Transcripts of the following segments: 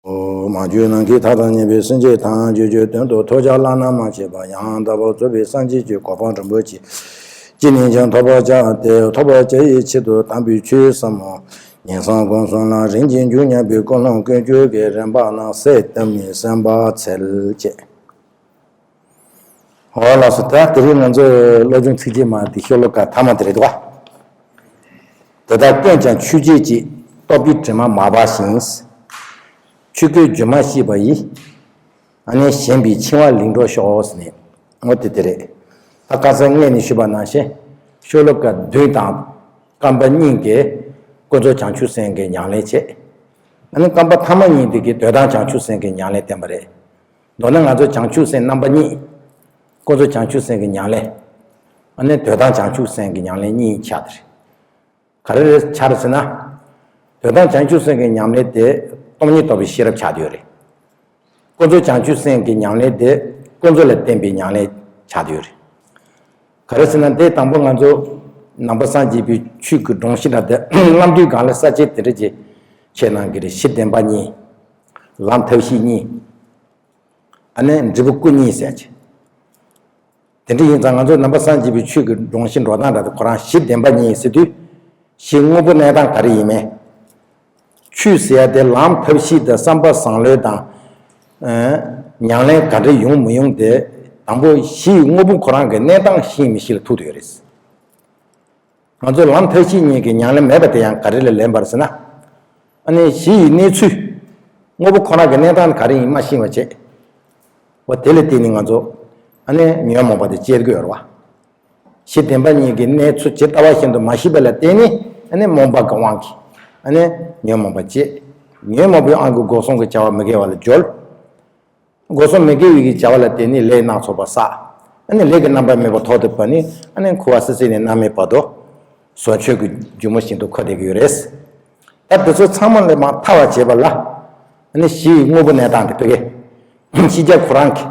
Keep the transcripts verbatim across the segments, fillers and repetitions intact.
མ་གྱུར་ནམ་མཁའི་མཐའ་དང་མཉམ་པའི་སེམས་ཅན་ཐམས་ཅད་ཀྱི་དོན་དུ་ཐོས་བྱ་བླ་ན་མ་མཆིས་པ་ཡང་དག་པར་རྫོགས་པའི་སངས་རྒྱས་ཀྱི་གོ་འཕང་རིན་པོ་ཆེ་ཅི་ནས་ཀྱང་ཐོབ་པར་བྱ་སྟེ། ཐོབ་པར་བྱ་ཡི་ཆེད་དུ་དམ་པའི་ཆོས་ཟབ་མོ་ཉན་བསམ་སྒོམ་གསུམ་ལ་རིམ་གྱིས་འཇུག་སྙམ་པའི་ཀུན་སློང་ཀུན་སྤྱོད་ཀྱི་རིམ་པ་རྣམས་གསལ་བཏབ་ནས་གསན་པར་འཚལ་ཅེས། འོ་ལགས་སོ། ད་དེ་རིང་ང་ཚོ་སློབ་སྦྱོང་ཚིགས་བཅད་མ་དེ་ཤོ་ལོ་ཀ་ཐ་མ་དེ་རེད་འདུག་ག་དེ་དག་ཀུན་ཀྱང་ཆོས་བརྒྱད་ཀྱིས། རྟོག་པའི་དྲི་མ་མ་སྦགས་ཤིང་། ཆོས་སྐད་སྒྱུ་མ་ཤེས་པ་ཡིས། ཨ་ནི་ཞེན་པའི་འཆིང་བ་ལིང་འགྲོ་ཤོག་ཟེར་ནས། འོ་དེ་དེ་རེད། ད་ཁ་སང་སྔས་ནས་ཞུས་པ་ནང་བཞིན་ཤོ་ལོ་ཀ་བདུན་དང་རྐང་པ་གཉིས་ཀྱིས་ཀུན་རྫོབ་བྱང་ཆུབ་སེམས་ཀྱི་ཉམས་ལེན་བྱེད། ཨ་ནི་རྐང་པ་ཐ་མ་གཉིས་དེ་གིས་འདོད་དང་བྱང་ཆུབ་སེམས་ཀྱི་ཉམས་ལེན་བསྟན་པ་རེད། མདོར་ན་ང་ཚོ་བྱང་ཆུབ་སེམས་རྣམ་པ་གཉིས། ཀུན་རྫོབ་བྱང་ཆུབ་སེམས་ཀྱི་ཉམས་ལེན། ཨ་ནི་འདོད་དང་བྱང་ཆུབ་སེམས་ཀྱི་ཉམས་ལེན་གཉིས་ཆགས་དེ་རེད། ག་རེ་རེད་ཆགས་རེད་ཟེར་ན། འདོད་དང་བྱང་ཆུབ་སེམས་ཀྱི་ཉམས་ལེན་དེ་སྟོང་ཉིད་རྟོགས་པའི་ཤེས་རབ་ཆགས་བསྡད་ཡོད་རེད། ཀུན་རྫོབ་བྱང་ཆུབ་སེམས་ཀྱི་ཉམས་ལེན་དེ་ཀུན་རྫོབ་ལ་བརྟེན་པའི་ཉམས་ལེན་ཆགས་བསྡད་ཡོད་རེད། ག་རེ་ཟེར་ན་དེ་དང་པོ་ང་ཚོ་ནང་པ་སངས་རྒྱས་པའི་ཆོས་ཀྱི་སྒྲོམ་གཞི་འདྲ་དེ་བསླབ་དུས་སྒང་ལ་ས་བཅད་དེ་འདྲ་ཅིག་ཆེད་གནང་གི་རེད། གཞི་བདེན་པ་གཉིས། ལམ་ཐབས་ཤེས་གཉིས། ཨ་ནི་འབྲས་བུ་སྐུ་གཉིས་ཟེར་ཅིག་དེ་འདྲ་ཡིན་ཙང་ང་ཚོ་ནང་པ་སངས་རྒྱས་པའི་ཆོས་ཀྱི་སྒྲོམ་གཞི་འགྲོ་སྟངས་འདྲ་དེ་ཁོ་རང་གཞི་བདེན་པ་གཉིས་ཟེར་དུས། གཞི་དངོས་པོ་གནས་སྟངས་ག་རེ་ཡིན་མིན། ཆོས་ཟེར་ཡ་དེ་ལམ་ཐབས་ཤེས་དང་བསམ་པ་བཟང་ལོས་དང་། ཨ། ཉམས་ལེན་ག་འདྲ་ཡོང་མི་ཡོང་དེ་དང་པོ་གཞི་ཡི་དངོས་པོ་ཁོ་རང་གི་གནས་སྟངས་ཤེས་མི་ཤེས་ལ་ཐུག་བསྡད་ཡོད་རེད། ང་ཚོས་ལམ་ཐབས་ཤེས་གཉིས་ཀྱི་ཉམས་ལེན་མེད་པ་དེ་ཡང་ག་རེ་ལ་ལེན་པར་ཟེར་ན། ཨ་ནི་གཞི་ཡི་གནས་ཚུལ། དངོས་པོ་ཁོ་རང་གི་གནས་སྟངས་ག་རེ་ཡིན་མ་ཤེས་པ་བྱས། འོ་དེ་ལ་བརྟེན་ནས་ང་ཚོ། ཨ་ནི་ཉོན་མོངས་པ་དེ་སྐྱེ་དགོས་རེད་བ། གཞི་བདེན་པ་གཉིས་ཀྱི་གནས་ཚུལ་ཇི་ལྟ་བ་བཞིན་དུ་མ་ཤེས་པ་ལ་བརྟེན་ནས་ཨ་ནི་རྨོངས་པ་གི་དབང་གིས་ཨ་ནི་ཉོན་མོངས་པ་སྐྱེ། ཉོན་མོངས་པའི་དབང་གིས་སྒོ་གསུམ་གྱི་བྱ་བ་མི་དགེ་བ་ལ་སྦྱོར། སྒོ་གསུམ་མི་དགེ་བའི་གི་བྱ་བ་ལ་བརྟེན་ནས་ལས་སྣ་ཚོགས་པ་བསགས། ཨ་ནི་ལས་ཀྱི་རྣམ་པ་མེད་པ་ཐོག་ཏུ་བབས་ནས་ཨ་ནི་འཁོར་བ་སྲིད་རྩེ་ནས་མནར་མེད་བར་དུ་ཟོ་ཆོས་ཀྱི་རྒྱུ་མ་བཞིན་དུ་འཁོར་བསྡད་ཀྱི་ཡོད་རེད། ད་དེ་ཚོ་ཚང་མ་ལས་མར་ཐར་བར་བྱེད་པ་ལ་ཨ་ནི་གཞི་ཡི་དངོས་པོ་གནས་སྟངས་དེ་ཕ་གི་ཤེས་བྱ་ཁོ་རང་གི་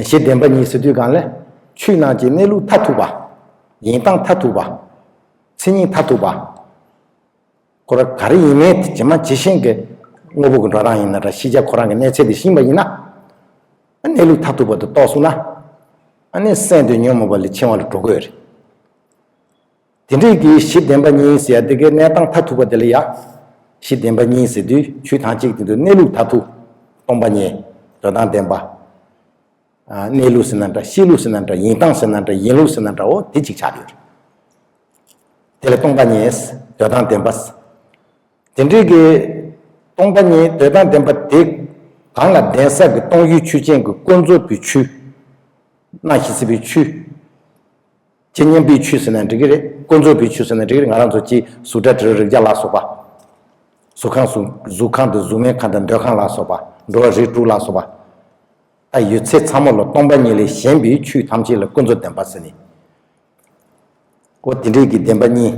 གཞི་བདེན་པ་གཉིས་ཟེར་དུས་སྒང་ལ་ཆོས་རྣམས་ཀྱི་གནས་ལུགས་མཐར་ཐུག་པ། ཡིན་སྟངས་མཐར་ཐུག་པ། མཚན་ཉིད་མཐར་ཐུག་པ། ཁོ་རང་ག་རེ་ཡིན་མིན་དེ་ཇི་མ་ཇི་བཞིན་གྱི་དངོས་པོ་གི་འགྲོ་སྟངས་ཡིན་ན་འདྲ། ཤེས་བྱ་ཁོ་རང་གི་གནས་ཚད་དེ་ཤེས་པ་ཡིན་ན། གནས་ལུགས་མཐར་ཐུག་པ་དེ་རྟོགས་སོང་ན། ཨ་ནི་སེམས་དེ་ཉོན་མོངས་པ་ལས་འཆིང་བ་ལ་འགྲོ་གི་ཡོད་རེད། དེ་འདྲའི་གི་གཞི་བདེན་པ་གཉིས་ཟེར་ཡ་དེ་གའི་གནས་སྟངས་མཐར་ཐུག་པ་དེ་ལ་ཡ། གཞི་བདེན་པ་གཉིས་ཟེར་དུས་ཆོས་ཐམས་ཅད་ཀྱི་སྟེང་དུ་གནས་ལུགས་མཐར་ཐུག་སྟོང་པ་ཉིད། འདོད་དང་ལྡན་པ། ཨ། གནས་ལུགས་ཟེར་ན་འདྲ། ཤེས་ལུགས་ཟེར་ན་འདྲ། ཡིན་སྟངས་ཟེར་ན་འདྲ། ཡིན་ལུགས་ཟེར་ན་འདྲ། འོ་དེ་གཅིག་ཆགས་ཡོད་རེད། དེ་ལ་སྟོང་པ་ཉིད། འདོད་དང་ལྡན་པ། དེ་འདྲའི་གི་སྟོང་པ་ཉིད་འདོད་དང་ལྡན་པ་དེ་གང་ལ་ལྡན་ས་གི་སྟོང་ཡུལ་ཆོས་ཅན་གྱི་ཀུན་རྫོབ་པའི་ཆོས། རྣམ་ཤེས་སྲིད་པའི་ཆོས། ཇི་སྙེད་པའི་ཆོས་ཟེར་ན་འགྲིག་གི་རེད། ཀུན་རྫོབ་པའི་ཆོས་ཟེར་ན་འགྲིག་གི་རེད། ང་རང་ཚོ་སྤྱིར་གཟུགས་སྒྲ་དྲི་རོ་རེག་བྱ་ལ་སོགས་པ། གཟུགས་ཁམས་གཟུགས་གཟུགས་ཁམས་དང་གཟུགས་མེད་ཁམས་དང་འདོད་ཁམས་ལ་སོགས་པ། འགྲོ་བ་རིགས་དྲུག་ལ་སོགས་པ། ད་ཡོད་ཚད་ཚང་མ་ལ་སྟོང་པ་ཉིད་ལས་གཞན་པའི་ཆོས་ཐམས་ཅད་ལ་ཀུན་རྫོབ་བདེན་པ་ཟེར་ནས། འོ་དེ་འདྲའི་གི་བདེན་པ་གཉིས།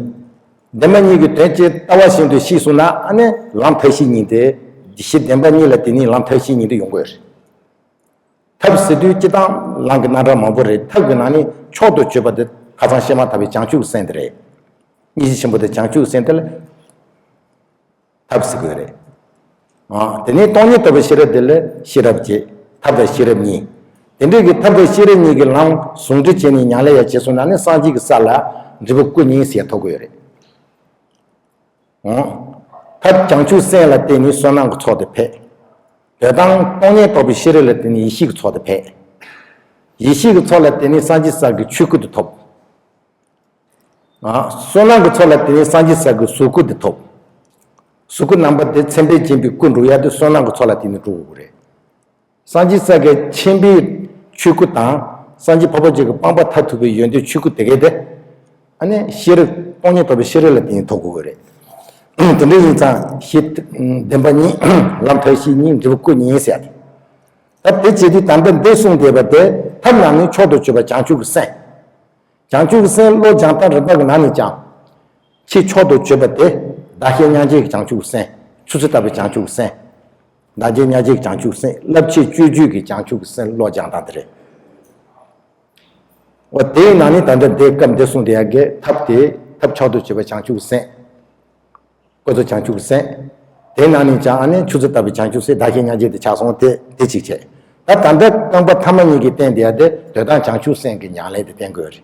བདེན་པ་གཉིས་ཀྱི་དོན་ཇི་ལྟ་བ་བཞིན་དུ་ཤེས་སོང་ན་ཨ་ནི་ལམ་ཐབས་ཤེས་གཉིས་དེ། གཞི་བདེན་པ་གཉིས་ལ་བརྟེན་ནས་ལམ་ཐབས་ཤེས་གཉིས་དེ་ཡོང་གི་ཡོད་རེད། ཐབས་ཟེར་དུས་སྤྱིར་བཏང་ལམ་གྱི་རྣམ་གྲངས་མང་པོ་རེད། ཐབས་ཀྱི་ནང་ནས་མཆོག་ཏུ་གྱུར་པ་དེ་ཁ་སང་བཤད་མ་ཐག་པའི་བྱང་ཆུབ་ཀྱི་སེམས་དེ་རེད། སྙིང་རྗེ་ཆེན་པོ་དེ་བྱང་ཆུབ་ཀྱི་སེམས་དེ་ལ་ཐབས་ཟེར་དགོས་རེད། ཨ། དེ་ནས་སྟོང་ཉིད་རྟོགས་པའི་ཤེས་རབ་དེ་ལ་ཤེས་རབ་ཅེས། ཐབས་དང་ཤེས་རབ་གཉིས། དེ་འདྲའི་གི་ཐབས་དང་ཤེས་རབ་གཉིས་ཀྱི་ལམ་ཟུང་འབྲེལ་བྱས་ནས་ཉམས་ལེན་ཡང་བྱས་སོང་ན་ནི་སངས་རྒྱས་ཀྱི་ས་ལ་འབྲས་བུ་སྐུ་གཉིས་ཟེར་ཐོབ་ཀྱི་ཡོད་རེད། འོང་། ཐབས་བྱང་ཆུབ་སེམས་ལ་བརྟེན་ནས་བསོད་ནམས་ཀྱི་ཚོགས་དེ་འཕེལ། འདོད་དང་སྟོང་ཉིད་རྟོགས་པའི་ཤེས་རབ་ལ་བརྟེན་ནས་ཡེ་ཤེས་ཀྱི་ཚོགས་དེ་འཕེལ། ཡེ་ཤེས་ཀྱི་ཚོགས་ལ་བརྟེན་ནས་སངས་རྒྱས་ས་གི་ཆོས་སྐུ་དེ་ཐོབ། ཨ། བསོད་ནམས་ཀྱི་ཚོགས་ལ་བརྟེན་ནས་སངས་རྒྱས་ས་གི་གཟུགས་སྐུ་དེ་ཐོབ། གཟུགས་སྐུ་རྣམ་པ་དེ་མཚན་དཔེས་བརྒྱན་པའི་སྐུ་འགྲུབ་ཡ་དེ་བསོད་ནམས་ཀྱི་ཚོགས་ལ་བརྟེན་ནས་འགྲུབ་དགོས་རེད། སངས་རྒྱས་ས་གི་ཆེན་པོའི་ཆོས་སྐུ་དང་། སངས་རྒྱས་འཕགས་པ་སྤྱོད་ཀྱི་སྤངས་པ་མཐར་ཐུག་པའི་ཡོན་ཏན་ཆོས་སྐུ་དེ་གས་དེ། ཨ་ནི་ཤེས་རབ་སྟོང་ཉིད་རྟོགས་པའི་ཤེས་རབ་ལ་བརྟེན་ནས་ཐོབ་དགོས་ཀྱི་རེད། དེ་འདྲ་ཡིན་ཙང་གཞི་བདེན་པ་གཉིས། ལམ་ཐབས་ཤེས་གཉིས། འབྲས་བུ་སྐུ་གཉིས་ཟེར་ཡ་དེ། ད་དེ་བྱེད་དུས་ད་ལྟ་འདི་གསུངས་བསྡད་པ་དེ་ཐབས་རྣམས་ནི་མཆོག་ཏུ་གྱུར་པ་བྱང་ཆུབ་ཀྱི་སེམས། བྱང་ཆུབ་ཀྱི་སེམས་བློ་སྦྱང་སྟངས་རིམ་པ་གི་ནང་ནས་ཀྱང་། ཆེས་མཆོག་ཏུ་གྱུར་པ་དེ་བདག་གཞན་མཉམ་བརྗེ་གི་བྱང་ཆུབ་ཀྱི་སེམས། ཆུ་ཚོད་ལྟ་བུའི་བྱང་ཆུབ་ཀྱི་སེམས། བདག་གཞན་མཉམ་བརྗེ་གི་བྱང་ཆུབ་ཀྱི་སེམས། རླབས་ཆེས་སྤྱོད་བརྒྱུད་ཀྱི་བྱང་ཆུབ་ཀྱི་སེམས་བློ་སྦྱང་སྟངས་དེ་རེད། འོ་དེའི་ནང་ནས་ད་ལྟ་འདི་སྐབས་འདི་གསུངས་བསྡད་ཡ་གི་ཐབས་དེ་ཐབས་མཆོག་ཏུ་གྱུར་པ་བྱང་ཆུབ་ཀྱི་སེམས། ཀུན་རྫོབ་བྱང་ཆུབ་ཀྱི་སེམས། དེ་ནང་ནས་ཀྱང་ཨ་ནི་ཆུ་ཚོད་ལྟ་བུའི་བྱང་ཆུབ་སེམས་བདག་གཞན་མཉམ་བརྗེ་དེ་ཆགས་སོང་། དེ་དེ་གཅིག་བྱས། ད་ད་ལྟ་རྐང་པ་ཐ་མ་གཉིས་ཀྱིས་བསྟན་བསྡད་ཡ་དེ་འདོད་དང་བྱང་ཆུབ་སེམས་ཀྱི་ཉམས་ལེན་དེ་བསྟན་དགོས་རེད།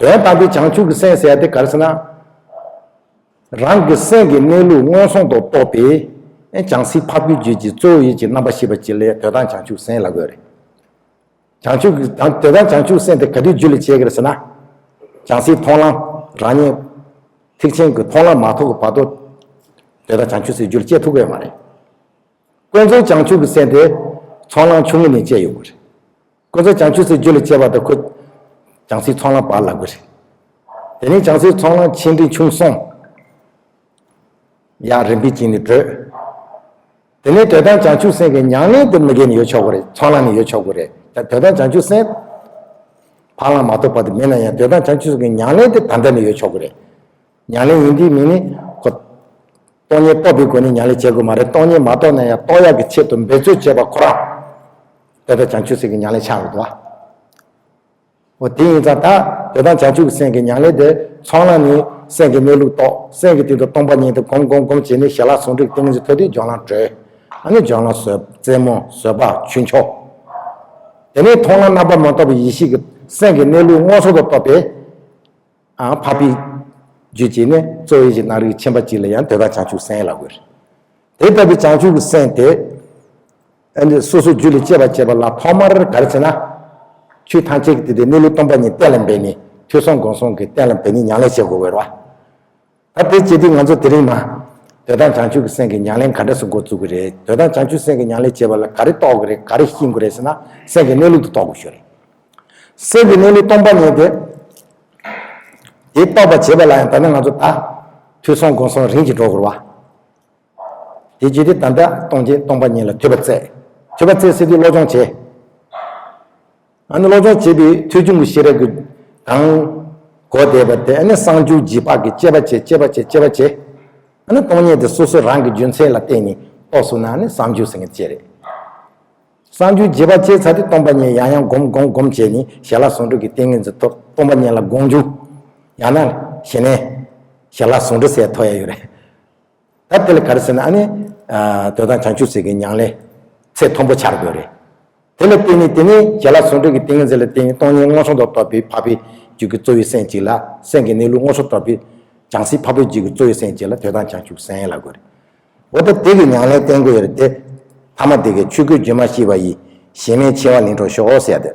འདོད་དང་དེ་བྱང་ཆུབ་ཀྱི་སེམས་ཟེར་ཡ་དེ་ག་རེ་ཟེར་ན། རང་གི་སེམས་ཀྱི་གནས་ལུགས་མངོན་སུམ་དུ་རྟོགས་པའི་བྱང་སེམས་འཕགས་པའི་རྒྱུད་ཀྱི་གཙོ་བོ་ཡིད་ཀྱི་རྣམ་པར་ཤེས་པ་ཅིག་ལ་འདོད་དང་བྱང་ཆུབ་སེམས་ལབ་དགོས་རེད། བྱང་ཆུབ་ཀྱི་དང་འདོད་དང་བྱང་ཆུབ་སེམས་དེ་ག་དུས་རྒྱུད་ལ་སྐྱེ་གི་རེད་ཟེར་ན། བྱང་སེམས་མཐོང་ལམ་རང་ཉིད་ཐེག་ཆེན་གྱི་མཐོང་ལམ་མ་ཐོབ་ཀྱི་བར་དུ་འདོད་དང་བྱང་ཆུབ་སེམས་རྒྱུད་ལ་སྐྱེ་ཐུབ་ཀྱི་ཡོད་མ་རེད། ཀུན་རྫོབ་བྱང་ཆུབ་ཀྱི་སེམས་དེ་ཚོགས་ལམ་ཆུང་ངུ་ནས་སྐྱེ་ཡོང་གི་རེད། ཀུན་རྫོབ་བྱང་ཆུབ་སེམས་རྒྱུད་ལ་སྐྱེ་བ་དེ་ཁོ་བྱང་སེམས་ཚོགས་ལམ་བར་ལབ་དགོས་རེད། དེ་ནས་བྱང་སེམས་ཚོགས་ལམ་ཆེ་འབྲིང་ཆུང་གསུམ། ཡར་རིམ་པས་བྱས་ནས་བགྲོད། དེ་ནས་འདོད་དང་བྱང་ཆུབ་སེམས་ཀྱི་ཉམས་ལེན་དེ་མི་དགེ་ནས་ཡོད་ཆོག་གི་རེད། ཚོགས་ལམ་ནས་ཡོད་ཆོག་གི་རེད། ད་འདོད་དང་བྱང་ཆུབ་སེམས་འཕགས་ལམ་མ་ཐོབ་བར་དུ་མེད་ན་ཡང་འདོད་དང་བྱང་ཆུབ་སེམས་ཀྱི་ཉམས་ལེན་དེ་ད་ལྟ་ནས་ཡོད་ཆོག་གི་རེད། ཉམས་ལེན་ཡིན་དུས་མིན་ནི་ཁོ། སྟོང་ཉིད་རྟོགས་པའི་སྒོ་ནས་ཉམས་ལེན་བྱེད་དགོས་མ་རེད། སྟོང་ཉིད་མ་རྟོགས་ན་ཡང་རྟོགས་ཡག་གི་ཆེད་དུ་འབད་རྩོལ་བྱེད་པ་ཁོ་རང་། འདོད་དང་བྱང་ཆུབ་སེམས་ཀྱི་ཉམས་ལེན་ཆགས་ཡོད་དོ། འོ་དེ་ཡིན་ཙང་ད་འདོད་དང་བྱང་ཆུབ་ཀྱི་སེམས་ཀྱི་ཉམས་ལེན་དེ་ཚོགས་ལམ་ནས་སེམས་ཀྱི་གནས་ལུགས་རྟོགས། སེམས་ཀྱི་སྟེང་དུ་སྟོང་པ་ཉིད་དེ་སྒོམ་སྒོམ་སྒོམ་བྱས་ནས་ཞལ་ལག་ཟུང་འབྲེལ་གྱི་ཏིང་ངེ་འཛིན་ཐོབ་དུས་སྦྱོར་ལམ་གྲོལ། ཨ་ནི་སྦྱོར་ལམ་བཟོད་རྩེ་མོ་བཟོད་པ་ཆོས་མཆོག་དེ་ནས་མཐོང་ལམ་རྣམ་པར་མི་རྟོག་པའི་ཡེ་ཤེས་ཀྱི་སེམས་ཀྱི་གནས་ལུགས་མངོན་སུམ་དུ་རྟོགས་པའི། ཨ། འཕགས་པའི་རྒྱུད་ཀྱི་ནི་གཙོ་བོའི་གཞི་སྣང་རིག་ཆེན་པོ་གཅིག་ལ་ཡང་འདོད་དང་བྱང་ཆུབ་སེམས་ལབ་དགོས་རེད། དེ་ལྟ་བུའི་བྱང་ཆུབ་ཀྱི་སེམས་དེ། ཨ་ནི་སོ་སོའི་རྒྱུད་ལ་སྐྱེས་པ་བྱས་པ་ལ་ཐོག་མར་ག་རེ་ཟེར་ན། ཆོས་ཐམས་ཅད་ཀྱི་སྟེང་དུ་གནས་ལུགས་སྟོང་པ་ཉིད་གཏན་ལ་འབེབས་ནས་ཐོས་བསམ་སྒོམ་གསུམ་གྱིས་གཏན་ལ་འབེབས་ནས་ཉམས་ལེན་བྱེད་དགོས་པ་རེད་བ། ད་དེ་བྱེད་དུས་ང་ཚོ་དེ་རིང་མ། འདོད་དང་བྱང་ཆུབ་ཀྱི་སེམས་ཀྱི་ཉམས་ལེན་ག་འདྲ་སེ་འགོ་བཙུགས་ཀྱི་རེད། འདོད་དང་བྱང་ཆུབ་སེམས་ཀྱི་ཉམས་ལེན་བྱེད་པ་ལ་ག་རེ་རྟོགས་ཀྱི་རེད། ག་རེ་ཤེས་དགོས་རེད་ཟེར་ན་སེམས་ཀྱི་གནས་ལུགས་དེ་རྟོགས་དགོས་ཤོས་རེད། སེམས་ཀྱི་གནས་ལུགས་སྟོང་པ་ཉིད་དེ། དེ་རྟོགས་པར་བྱེད་པ་ལ་ཡང་ད་ནི་ང་ཚོ་ད། ཐོས་བསམ་སྒོམ་གསུམ་རིམ་གྱིས་འགྲོ་དགོས་རེད་བ། དེ་བྱེད་དུས་ད་ལྟ་སྟོང་ཆེན་སྟོང་པ་ཉིད་ལ་ཐོས་པ་བཙལ། ཐོས་པ་བཙལ་ཟེར་དུས་སློབ་སྦྱོང་བྱེད། ཨ་ནི་སློབ་སྦྱོང་བྱེད་པའི་ཐོས་བྱུང་གི་ཤེས་རབ་ཀྱི་གང་གོ་བསྡད་པ་དེ་ཨ་ནི་གསང་རྒྱུད་རྗེས་དཔག་གིས་དཔྱད་པ་བྱེད། དཔྱད་པ་བྱེད། དཔྱད་པ་བྱེད། ཨ་ནི་སྟོང་ཉིད་དེ་སོ་སོ་རང་གི་རྒྱུ་མཚན་ལ་བརྟེན་ནས་རྟོགས་སོང་ན་ཨ་ནི་གསང་རྒྱུད་ཟེར་མཁན་དེ་རེད། གསང་རྒྱུད་རྗེས་དཔག་བྱས་ཚར་དུས་སྟོང་པ་ཉིད་ཡང་ཡང་སྒོམ་སྒོམ་སྒོམ་བྱས་ནས་ཞལ་ལག་ཟུང་འབྲེལ་གྱི་ཏིང་ངེ་འཛིན་ཐོབ། སྟོང་པ་ཉིད་ལ་སྒོམ་རྒྱུ། ཡང་ན་ཞི་གནས། ཞལ་ལག་ཟུང་འབྲེལ་ཟེར་ཐོབ་ཡ་ཡོད་རེད། ད་དེ་ལ་ག་རེ་ཟེར་ན་ཨ་ནི། ཨ། འདོད་དང་བྱང་ཆུབ་སེམས་ཀྱི་ཉམས་ལེན་ཚད་མཐོན་པོ་ཆགས་དགོས་རེད། དེ་ལ་བརྟེན་ནས་དེ་ནས་ཞལ་ལག་ཟུང་འབྲེལ་གྱི་ཏིང་ངེ་འཛིན་ལ་བརྟེན་ནས་སྟོང་ཉིད་མངོན་སུམ་དུ་རྟོགས་པའི་འཕགས་པའི་རྒྱུད་ཀྱི་གཙོ་བོའི་སེམས་གཅིག་ལ་སེམས་ཀྱི་གནས་ལུགས་མངོན་སུམ་རྟོགས་པའི་བྱང་སེམས་འཕགས་པའི་རྒྱུད་ཀྱི་གཙོ་བོའི་སེམས་གཅིག་ལ་འདོད་དང་བྱང་ཆུབ་སེམས་ལབ་དགོས་རེད། འོ་ད་དེ་གི་ཉམས་ལེན་བསྟན་དགོས་ཡོད་རེད་དེ། ཐ་མ་དེ་གའི་ཆོས་སྐུའི་སྒྱུ་མ་ཤེས་པ་ཡིས། གཞན་མེད་འཆིང་བ་ལིང་ཁྲོ་ཤོག་ཟེར་ཡ་དེ།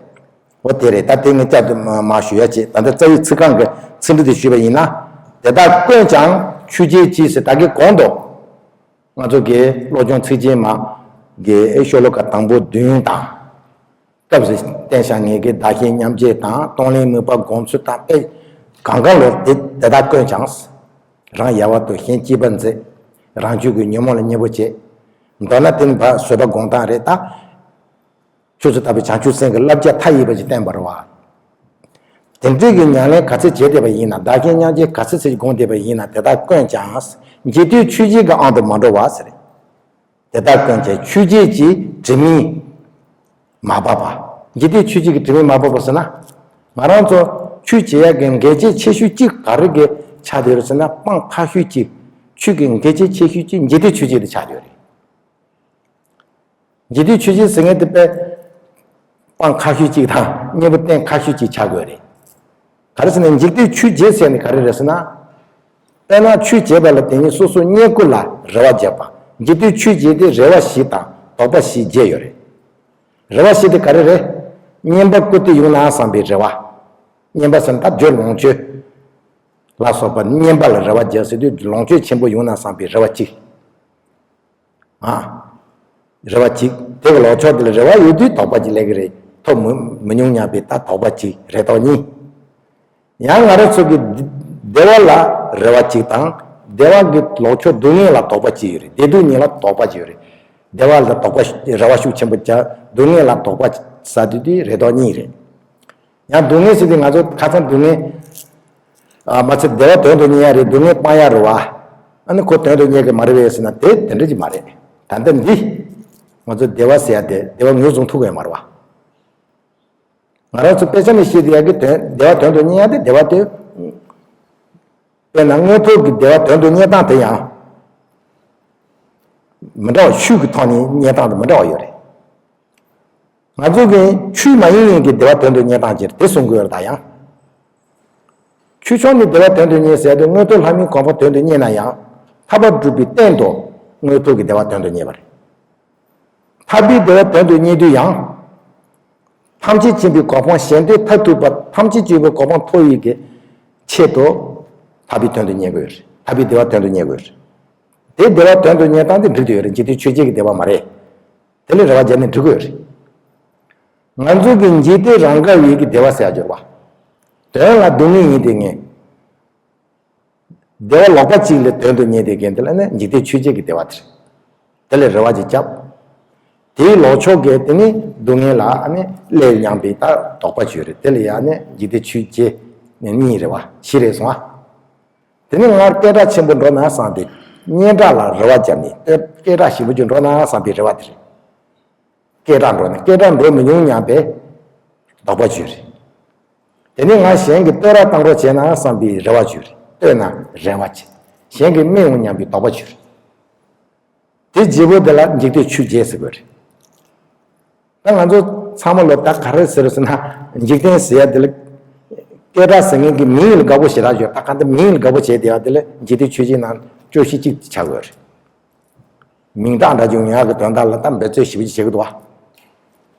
འོ་དེ་རེད། ད་དེ་ངས་བསྐྱར་དུ་མ་མ་ཞུ་ཡ་བྱེད། ད་ལྟ་རྩ་བའི་ཚིག་རྐང་གི་ཚིག་འབྲུ་དེ་ཞུས་པ་ཡིན་ན། དེ་དག་ཀུན་ཀྱང་ཆོས་བརྒྱད་ཀྱིས་ཟེར་ད་གིན་གོང་དུ། ང་ཚོ་གི་བློ་སྦྱོང་ཚིགས་བཅད་མ་གི་ཤོ་ལོ་ཀ་དང་པོ་བདུན་དང་། སྐབས་སུ་བསྟན་བྱ་ངེས་ཀྱི་བདག་གཞན་མཉམ་བརྗེ་དང་གཏོང་ལེན་མོས་པ་སྒོམ་ཚུལ་དང་དཔེ། གང་གང་ལོར་དེ་དེ་དག་ཀུན་ཀྱང་། རང་ཡལ་བར་དུ་གཞན་གཅེས་པར་མཛད། རང་རྒྱུད་ཀྱི་ཉོན་མོངས་ལ་མཉེས་པོ་བྱེད། མདོར་ན་དེ་ནི་བ་བཟོད་པ་སྒོམ་སྟངས་རེད་ད། ཆུ་ཚོད་ལྟ་བུའི་བྱང་ཆུབ་སེམས་ཀྱི་བསླབ་བྱ་མཐའ་ཡས་པ་ཞིག་བསྟན་པ་རེད་བ། དེ་འདྲའི་གི་ཉམས་ལེན་ག་ཚོད་བྱས་བསྡད་པ་ཡིན་ན། བདག་གཞན་མཉམ་བརྗེ་ག་ཚོད་ཚོད་ཅིག་སྒོམ་བསྡད་པ་ཡིན་ན། དེ་དག་ཀུན་ཀྱང་འཇིག་རྟེན་ཆོས་བརྒྱད་ཀྱི་དབང་དུ་མ་འགྲོ་བ་ཟེར། དེ་དག་ཀུན་ཀྱང་ཆོས་བརྒྱད་ཀྱི་དྲི་མས་མ་འབབ་པ། འཇིག་རྟེན་ཆོས་བརྒྱད་ཀྱི་དྲི་མས་མ་འབབ་པ་ཟེར་ན། ང་རང་ཚོ་ཆོས་བྱེད་ཡག་གི་འགལ་རྐྱེན་ཆེ་ཤོས་གཅིག་ག་རེ་གི་ཆགས་བསྡད་ཡོད་རེད་ཟེར་ན། སྤང་ཁག་ཤོས་གཅིག་ཆོས་ཀྱི་འགལ་རྐྱེན་ཆེ་ཤོས་གཅིག་འཇིག་རྟེན་ཆོས་བརྒྱད་དེ་ཆགས་བསྡད་ཡོད་རེད། འཇིག་རྟེན་ཆོས་བརྒྱད་ཟེར་མཁན་དེ་དཔེ་སྤང་ཁག་ཤོས་གཅིག་དང་གཉེན་པོ་བསྟེན་ཁག་ཤོས་གཅིག་ཆགས་དགོས་རེད། ག་རེ་ཟེར་ན་འཇིག་རྟེན་ཆོས་བརྒྱད་ཟེར་ནས་ག་རེ་རེད་ཟེར་ན། དཔེར་ན་ཆོས་བྱེད་པ་ལ་བརྟེན་ནས་སོ་སོ་གཉེན་པོ་ལ་རེ་བ་བརྒྱབ་པ། འཇིག་རྟེན་ཆོས་བརྒྱད་དེ་རེ་བ་བཞི་དང་དོགས་པ་བཞི་བརྒྱད་ཡོད་རེད། རེ་བ་བཞི་དེ་ག་རེ་རེད། གཉེན་པོ་སྐུ་སྟེ་ཡོང་ན་བསམ་པའི་རེ་བ། གཉེན་པོ་ཟེར་ན་ད་རྒྱུ་ལོངས་སྤྱོད་ལ་སོགས་པ་གཉེན་པོ་ལ་རེ་བ་བརྒྱབ་ཟེར་དུས་ལོངས་སྤྱོད་ཆེན་པོ་ཡོང་ན་བསམ་པའི་རེ་བ་གཅིག་ཨ། རེ་བ་གཅིག་དེ་གི་ལོག་ཕྱོགས་དེ་ལ་རེ་བ་ཡོད་དུས་དོགས་པ་གཅིག་སླེབས་ཀྱི་རེད། ཐོབ་མི་མི་མྱོང་སྙམ་པའི་ད་དོགས་པ་གཅིག་རེ་དོགས་གཉིས། ཡང་ང་རང་ཚོ་གི་བདེ་བ་ལ་རེ་བ་གཅིག་དང་། བདེ་བ་གི་ལོག་ཕྱོགས་སྡུག་བསྔལ་ལ་དོགས་པ་གཅིག་ཡོད་རེད། བདེ་སྡུག་གཉིས་ལ་དོགས་པ་གཅིག་ཡོད་རེད། བདེ་བ་ལ་དོགས་པ་རེ་བ་ཤུགས་ཆེན་པོ་བརྒྱབ། སྡུག་བསྔལ་ལ་དོགས་པ་ཟ་དུས་དེ་རེ་དོགས་གཉིས་རེད། ཡང་སྡུག་བསྔལ་ཟེར་དུས་ང་ཚོ་ཁ་སང་སྡུག་བསྔལ། ཨ། མ་ཚད་བདེ་བ་དོན་དུ་གཉེར་ཡ་རེད། སྡུག་བསྔལ་སྤང་ཡ་རེད་བ། ཨ་ནི་ཁོ་དོན་དུ་གཉེར་གི་མ་རེད་པས་ཟེར་ན་དེ་དེ་འདྲ་ཅིག་མ་རེད། ད་ལྟ་འདི། ང་ཚོ་བདེ་བ་ཟེར་ཡ་དེ་བདེ་བ་ངོས་བཟུང་ཐུབ་ཀྱི་ཡོད་མ་རེད་བ། ང་རང་ཚོ་དཔེ་ཆ་ནས་བཤད་བསྡད་ཡ་གི་དོན་བདེ་བ་དོན་དུ་གཉེར་ཡ་དེ་བདེ་བ་དེ། དཔེར་ན་དངོས་ཐོག་གི་བདེ་བ་དོན་དུ་གཉེར་སྟངས་དེ་ཡང་། མི་འདྲ་བ་ཆོས་ཀྱི་ཐོག་ནས་རྙེད་སྟངས་དང་མི་འདྲ་བ་ཡོད་རེད། ང་ཚོ་གིས་ཆོས་མ་ཡིན་ཡིན་གྱི་བདེ་བ་དོན་དུ་རྙེད་སྟངས་ཅིག་དེ་གསུང་གི་ཡོད་རེད། ད་ཡང་ཆོས་ཕྱོགས་ནས་བདེ་བ་དོན་དུ་རྙེད་ཟེར་དུས་མངོན་མཐོ་ལྷ་མིའི་གོ་འཕང་དོན་དུ་རྙེད་ན་ཡང་ཐར་པ་སྒྲུབ་པའི་སྟེང་དུ་མངོན་མཐོ་གི་བདེ་བ་དོན་དུ་རྙེད་པ་རེད། ཐར་པའི་བདེ་བ་དོན་དུ་རྙེད་དུས་ཡང་། ཐམས་ཅད་མཁྱེན་པའི་གོ་འཕང་གཞན་དོན་མཐར་ཐུག་པ་ཐམས་ཅད་མཁྱེན་པའི་གོ་འཕང་ཐོབ་ཡས་ཀྱི་ཆེད་དུ་ཐར་པའི་དོན་དུ་རྙེད་དགོས་རེད། ཐར་པའི་བདེ་བ་དོན་དུ་རྙེད་དགོས་རེད། དེ་བདེ་བ་དོན་དུ་རྙེད་སྟངས་དེ་འགྲིག་ཏུ་ཡོད་རེད། འཇིག་རྟེན་ཆོས་ཅན་གྱི་བདེ་བ་མ་རེད། དེ་ལས་རེ་བ་བརྒྱབ་ནས་འགྲིག་གི་ཡོད་རེད། ང་ཚོ་གི་འཇིག་རྟེན་རང་དགའ་བའི་གི་བདེ་བ་ཟེར་ཡ་སྦྱོར་བ། དོན་ལ་སྡུག་བསྔལ་ཡིན་དེ་ངེས། བདེ་བ་ལོག་པ་གཅིག་ལ་དོན་དུ་རྙེད་དེ་གན་དེ་ལ་ནི་འཇིག་རྟེན་ཆོས་ཅན་གྱི་བདེ་བ་དེ་རེད། དེ་ལས་རེ་བ་ཅིག་བརྒྱབ། དེའི་ལོག་ཕྱོགས་ཀྱི་དེ་ནི་སྡུག་བསྔལ་ལ་ཨ་ནི་སླེབས་སྙམ་པའི་ད་དོགས་པ་ཅིག་ཡོད་རེད། དེ་ལ་ཡང་ནི་འཇིག་རྟེན་ཆོས་ཅན་ནི་གཉིས་རེད་བ། བཞི་རེད་སོང་ཨ། དེ་ནི་སྔར་སྐད་གྲགས་ཆེན་པོ་འགྲོ་ན་བསམ་སྟེ་སྙན་གྲགས་ལ་རེ་བ་བརྒྱབ་ནས་སྐད་སྐད་གྲགས་ཞིབ་པོ་ཅིག་འགྲོ་ན་བསམ་པའི་རེ་བ་དེ་རེད། སྐད་གྲགས་འགྲོ་ན་སྐད་གྲགས་འགྲོ་མི་ཉུང་སྙམ་པའི་དོགས་པ་ཅིག་ཡོད་རེད། དེ་ནས་ང་གཞན་གྱི་བསྟོད་ར་བཏང་རོགས་བྱས་ན་བསམ་པའི་རེ་བ་ཅིག་ཡོད་རེད། བསྟོད་ན་རེ་བ་ཆེ། གཞན་གྱིས་སྨད་འོང་སྙམ་པའི་དོགས་པ་ཅིག་ཡོད་རེད། དེ་བརྗེ་པོ་དེ་ལ་འཇིག་རྟེན་ཆོས་ཅན་ཟེར་དགོས་རེད། ད་ང་ཚོ་ཚང་མ་ལོ་ད་ག་རེ་ཟེར་ཟེར་ན་འཇིག་རྟེན་ཟེར་ཡ་དེ་ལ་སྐད་གྲགས་ཟེར་མཁན་གྱི་མིང་ལ་དགའ་པོ་ཞེ་དྲག་ཡོད། ད་ག་འདི་མིང་ལ་དགའ་པོ་བྱས་བསྡད་ཡ་དེ་ལ་འཇིག་རྟེན་ཆོས་ཅན་ནང་སྤྱོད་གཞི་གཅིག་ཆགས་དགོས་རེད། མིང་གྲགས་འདྲ་ཅིག་ཡོང་ཡག་གི་དོན་དག་ལ་ད་འབད་རྩོལ་ཞེ་པོ་ཅིག་བྱེད་ཀྱི་འདུག་བ།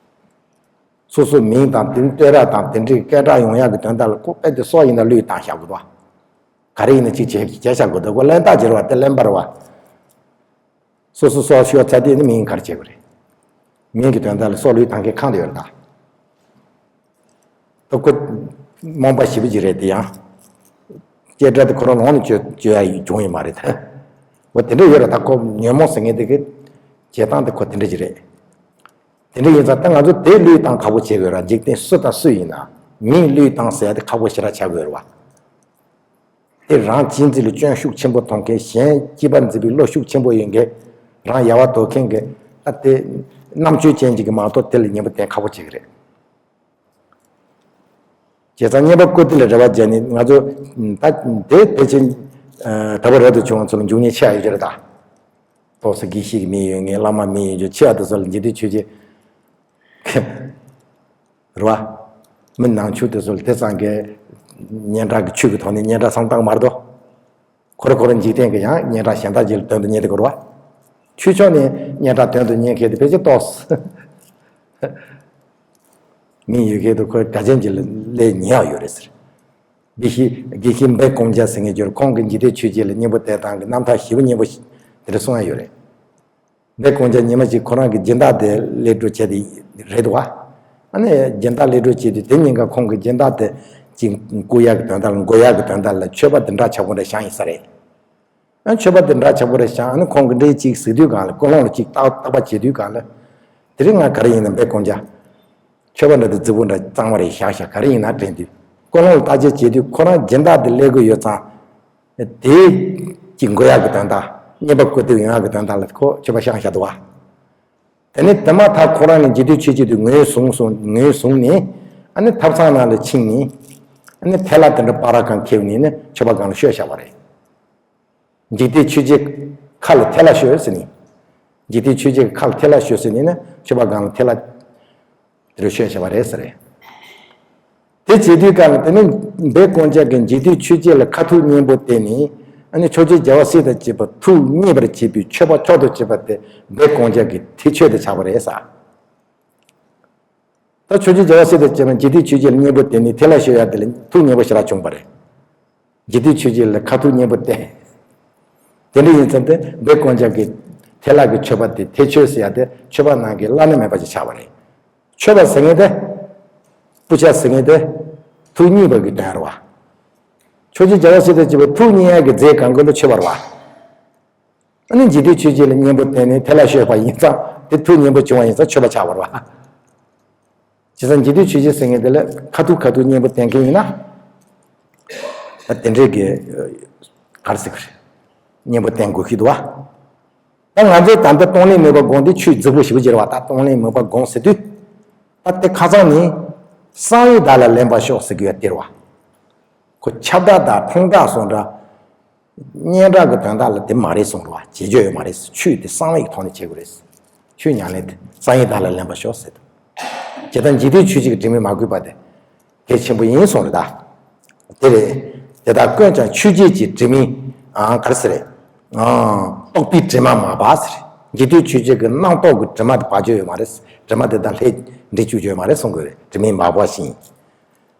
སོ་སོའི་མིང་དང་དེ་བསྟོད་ར་དང་དེ་འདྲའི་སྐད་གྲགས་ཡོང་ཡག་གི་དོན་དག་ལ་ཁོ་དཔེ་དེ་སྲོག་ཡིན་ན་བློས་བཏང་བཞག་དགོས་འདུག་བ། ག་རེ་ཡིན་ན་ཅིག་བྱས་བྱས་བཞག་དགོས་འདུག་ཁོ་གླེན་རྟགས་བྱེད་ར་བ་དེ་གླེན་པ་ར་བ། སོ་སོ་སྲོག་ཤོར་ཚར་དུས་ནི་མིང་ག་རེ་བྱེད་དགོས་རེད། མིང་གི་དོན་དག་ལ་སྲོག་བློས་བཏང་མཁན་གང་དུ་ཡོད་རེད་ད། ད་ཁོ་རྨོངས་པ་ཞེ་པོ་ཅིག་རེད་དེ་ཡང་། སྐད་གྲགས་དེ་ཁོ་རང་ལོངས་ནས་བཅོས་བཅོས་ཡ་བྱུང་ཡོད་མ་རེད་ད། འོ་དེ་འདྲ་ཡོད་རེད་ད། ཁོ་ཉོན་མོངས་ཟེར་མཁན་དེ་གི་བྱེད་སྟངས་དེ་ཁོ་དེ་འདྲ་ཅིག་རེད། དེ་འདྲ་ཡིན་ཙང་ད་ང་ཚོ་དེ་བློས་བཏང་ཁག་པོ་བྱེད་དགོས་རེད། འཇིག་རྟེན་སུ་དང་སུ་ཡིན་ན་མིང་བློས་བཏང་ཟེར་ཡ་དེ་ཁག་པོ་ཞེ་དྲག་ཆགས་དགོས་རེད་བ། དེ་རང་གཅེས་འཛིན་ལ་སྐྱོན་ཤུགས་ཆེན་པོ་མཐོང་མཁན། གཞན་གཅེས་པར་འཛིན་པའི་བློ་ཤུགས་ཆེན་པོ་ཡོད་མཁན། རང་ཡལ་བ་དོར་མཁན་གྱི་ད་དེ་རྣམ་དཔྱོད་ཅན་ཅིག་གིས་མ་གཏོགས་དེ་ལ་གཉེན་པོ་བསྟེན་ཁག་པོ་བྱེད་ཀྱི་རེད། བྱས་ཙང་རྙེད་པ་བཀུར་སྟི་ལ་རེ་བ་བརྒྱབ་ནས་ང་ཚོ་ད་དེ་ཕལ་ཆེར་ད་བར་རབ་ཏུ་བྱུང་བ་ཚོ་ལ་འཇུག་ཉེན་ཆེ་བ་ཡོད་ཀྱི་རེད་ད། ཏོག་ཙམ་དགེ་བཤེས་ཀྱི་མིང་ཡོད་མཁན། བླ་མ་མིང་ཡོད་མཁན་ཆེ་བ་དེ་ཚོ་ལ་འཇིག་རྟེན་ཆོས་ཅན། རེད་བ། མི་ནང་ཆོས་དེ་ཚོ་ལ་དེ་ཙམ་གྱི་སྙན་གྲགས་ཀྱི་ཆོས་ཀྱི་ཐོག་ནས་སྙན་གྲགས་བསམ་སྟངས་མ་རེད་དོ། ཁོ་རེ་ཁོ་རེ་འཇིག་རྟེན་གྱི་ཡང་སྙན་གྲགས་གཞན་དག་ཅིག་ལ་དོན་དུ་གཉེར་ཏེ་དགོས་རེད་བ། ཆོས་ཕྱོགས་ནས་སྙན་གྲགས་དོན་དུ་གཉེར་མཁན་དེ་ཕལ་ཆེར་ཏོག་ཙམ་མིང་ཡོད་མཁན་དེ་ཁོ་ག་ཅན་ཅིག་ལ་སླེབས་ཉེ་བ་ཡོད་རེད་ཟེར། དགེ་བཤེས་དགེ་བཤེས་འབེ་ཀོང་ཇ་ཟེར་མཁན་ཅིག་ཡོད་རེད། ཁོང་གིས་འཇིག་རྟེན་ཆོས་ཅན་ལ་སྙན་པོ་བསྟན་སྟངས་ཀྱི་རྣམ་ཐར་ཞེ་པོ་སྙན་པོ་ཞིག་དེ་འདྲ་གསུང་ཡ་ཡོད་རེད། འདི་ཀོང་ཇ་ཉི་མ་གཅིག་ཁོ་རང་གི་སྦྱིན་བདག་དེ་གློད་གྲོལ་བྱས་ཏེ་རེད་འདུག་བ། ཨ་ནི་སྦྱིན་བདག་གློད་གྲོལ་བྱས་དུས་དེ་ཉིན་ཀ་ཁོང་གི་སྦྱིན་བདག་དེ་གཅིག་བཀུག་ཡག་གི་དོན་དག་ལ་འགོད་ཡག་གི་དོན་དག་ལ་མཆོད་པ་དེ་འདྲ་ཆགས་པོ་འདྲ་བཞེངས་ཡིན་ས་རེད། ཨ་མཆོད་པ་དེ་འདྲ་ཆགས་པོ་འདྲ་བཞེངས། ཨ་ནི་ཁོང་གི་འདྲའི་གཅིག་གཟིགས་དུས་གང་ལ་ཀུན་སློང་ལ་གཅིག་བརྟག་བརྟག་པ་བྱེད་དུས་གང་ལ། དེ་རིང་ང་ག་རེ་ཡིན་ན་འབེ་ཀོང་ཇ། མཆོད་པ་འདྲ་དེ་རྫིག་པོ་འདྲ་གཙང་མ་རེད་བཞག་བཞག་ག་རེ་ཡིན་ན་དྲན་དུས་ཀུན་སློང་ལ་བརྟག་དཔྱད་བྱེད་དུས་ཁོ་རང་སྦྱིན་བདག་དེ་གློད་གི་ཡོད་ཙང་། དེ་གཅིག་འགོད་ཡག་གི་དོན་དག་རྙེད་པ་བཀུར་སྟི་ཡོང་ཡག་གི་དོན་དག་ལ་ཁོ་མཆོད་པ་བཞེངས་བཞག་འདུག་བ། དེ་ནས་དེ་མ་ཐག་ཁོ་རང་གི་འཇིག་རྟེན་ཆོས་ཅན་དེ་ངོས་བཟུང་སོང་། ངོས་བཟུང་ནས་ཨ་ནི་ཐབ་ཚང་ནང་ལ་ཕྱིན་ནས་ཨ་ནི་ཐལ་བ་དེ་འདྲ་སྤར་ར་གང་ཁྱེར་ནས་ནི་མཆོད་པ་སྒང་ལ་བཤོས་བཞག་པ་རེད། འཇིག་རྟེན་ཆོས་ཅན་ཁ་ལ་ཐལ་བ་བཤོས་ཟེར་ནས། འཇིག་རྟེན་ཆོས་ཅན་ཁ་ལ་ཐལ་བ་བཤོས་ཟེར་ནས་ནི་མཆོད་པ་སྒང་ལ་ཐལ་བ་དེ་འདྲ་བཤོས་བཞག་པ་རེད་ཟེར། དེ་བྱེད་དུས་སྐབས་ལ་དེ་ནི་འབེ་ཀོང་ཇ་གིས་འཇིག་རྟེན་ཆོས་ཅན་ལ་ཁ་ཐུག་སྙན་པོ་བསྟན་ནས་ཨ་ནི་ཕྱོགས་བཅུའི་རྒྱལ་བ་སྲས་དང་བཅས་པ་ཐུགས་མཉེས་པར་བྱེད་པའི་མཆོད་པ་མཆོག་ཏུ་གཅེས་པ་དེ་འབེ་ཀོང་ཇ་གི་ཐེག་མཆོག་དེ་ཆགས་པ་རེད་ཟེར། ད་ཕྱོགས་བཅུའི་རྒྱལ་བ་སྲས་དང་བཅས་པ་འཇིག་རྟེན་ཆོས་ཅན་ལ་སྙན་པོ་བསྟན་ནས་ཐལ་བ་བཤོས་ཡ་དེ་ལ་ཐུགས་མཉེས་པོ་ཞེ་དྲག་བྱུང་བ་རེད། འཇིག་རྟེན་ཆོས་ཅན་ལ་ཁ་ཐུག་སྙན་པོ་བསྟན། དེ་འདྲ་ཡིན་ཙང་དེ་འབེ་ཀོང་ཇ་གི་ཐལ་བ་གི་མཆོད་པ་དེ་ཐེག་མཆོད་ཟེར་ཡ་དེ་མཆོད་པ་ནང་གི་བླ་ན་མེད་པ་ཅིག་ཆགས་པ་རེད། མཆོད་པ་ཟེར་མཁན་དེ། པུ་ཆ་ཟེར་མཁན་དེ། ཐུགས་མཉེས་པ་གི་དོན་རེད་བ། ཕྱོགས་བཅུའི་རྒྱལ་བ་སྲས་དང་བཅས་པ་ཐུགས་མཉེས་ཡ་གི་རྫས་གང་དགོས་ལ་མཆོད་པ་རེད་བ། ཨ་ནི་འཇིག་རྟེན་ཆོས་ཅན་ལ་སྙན་པོ་བསྟན་ནས་ཐལ་བ་བཤོས་པ་ཡིན་ཙང་དེ་ཐུགས་མཉེས་པོ་བྱུང་བ་ཡིན་ཙང་མཆོད་པ་ཆགས་པ་རེད་བ། བྱས་ཙང་འཇིག་རྟེན་ཆོས་ཅན་ཟེར་མཁན་དེ་ལ་ཁ་ཐུག་ཁ་ཐུག་སྙན་པོ་བསྟན་མཁན་ཡིན་ན། ད་དེ་འདྲའི་གི་ག་རེ་ཟེར་གི་རེད། སྙན་པོ་བསྟན་དགོས་ཀྱི་འདུག་བ། ད་ང་ཚོས་ད་ལྟ་གཏོང་ལེན་མོས་པ་སྒོམ་དེ་ཆོས་རྫིག་པོ་ཞེ་པོ་ཅིག་རེད་བ། ད་གཏོང་ལེན་མོས་པ་སྒོམ་ཟེར་དུས། ད་དེ་ཁ་སང་ནི། བསམ་ཡས་བདག་ལ་ལེན་པར་ཤོག་ཟེར་གི་ཡོད་དེ་རེད་བ། ཁོ་ཁྱབ་བདག་དང་ཕུང་བདག་སོགས་འདྲ། སྙན་གྲགས་ཀྱི་དོན་དག་ལ་དེ་མ་རེད་གསུངས་རེད་བ། བྱེད་རྒྱུ་ཡོད་མ་རེད། ཆོས་དེ་གསང་བའི་ཐོག་ནས་བྱེད་དགོས་རེད། ཆོས་ཉམས་ལེན་དེ་གསང་ཡིག་དག་ལ་ལེན་པ་ཤོག་ཟེར། ཇི་ལྟར་འཇིག་རྟེན་ཆོས་བརྒྱད་ཀྱི་དྲི་མས་མ་གོས་པ་དེ་གལ་ཆེན་པོ་ཡིན་གསུངས་རེད་ད། དེ་རེད། དེ་དག་ཀུན་ཀྱང་ཆོས་བརྒྱད་ཀྱི་དྲི་མས། ཨ། ག་རེ་ཟེར་རེད། ཨ། རྟོག་པའི་དྲི་མ་མ་སྦགས་ཟེར། འཇིག་རྟེན་ཆོས་བརྒྱད་ཀྱི་རྣམ་རྟོག་གི་དྲི་མ་དེ་སྦག་རྒྱུ་ཡོད་མ་རེད། དྲི་མ་དེ་དག་ལྷས་འདྲེན་བཅུག་རྒྱུ་ཡོད་མ་རེད་གསུང་གི་རེད། དྲི་མས་མ་སྦགས་ཤིང་།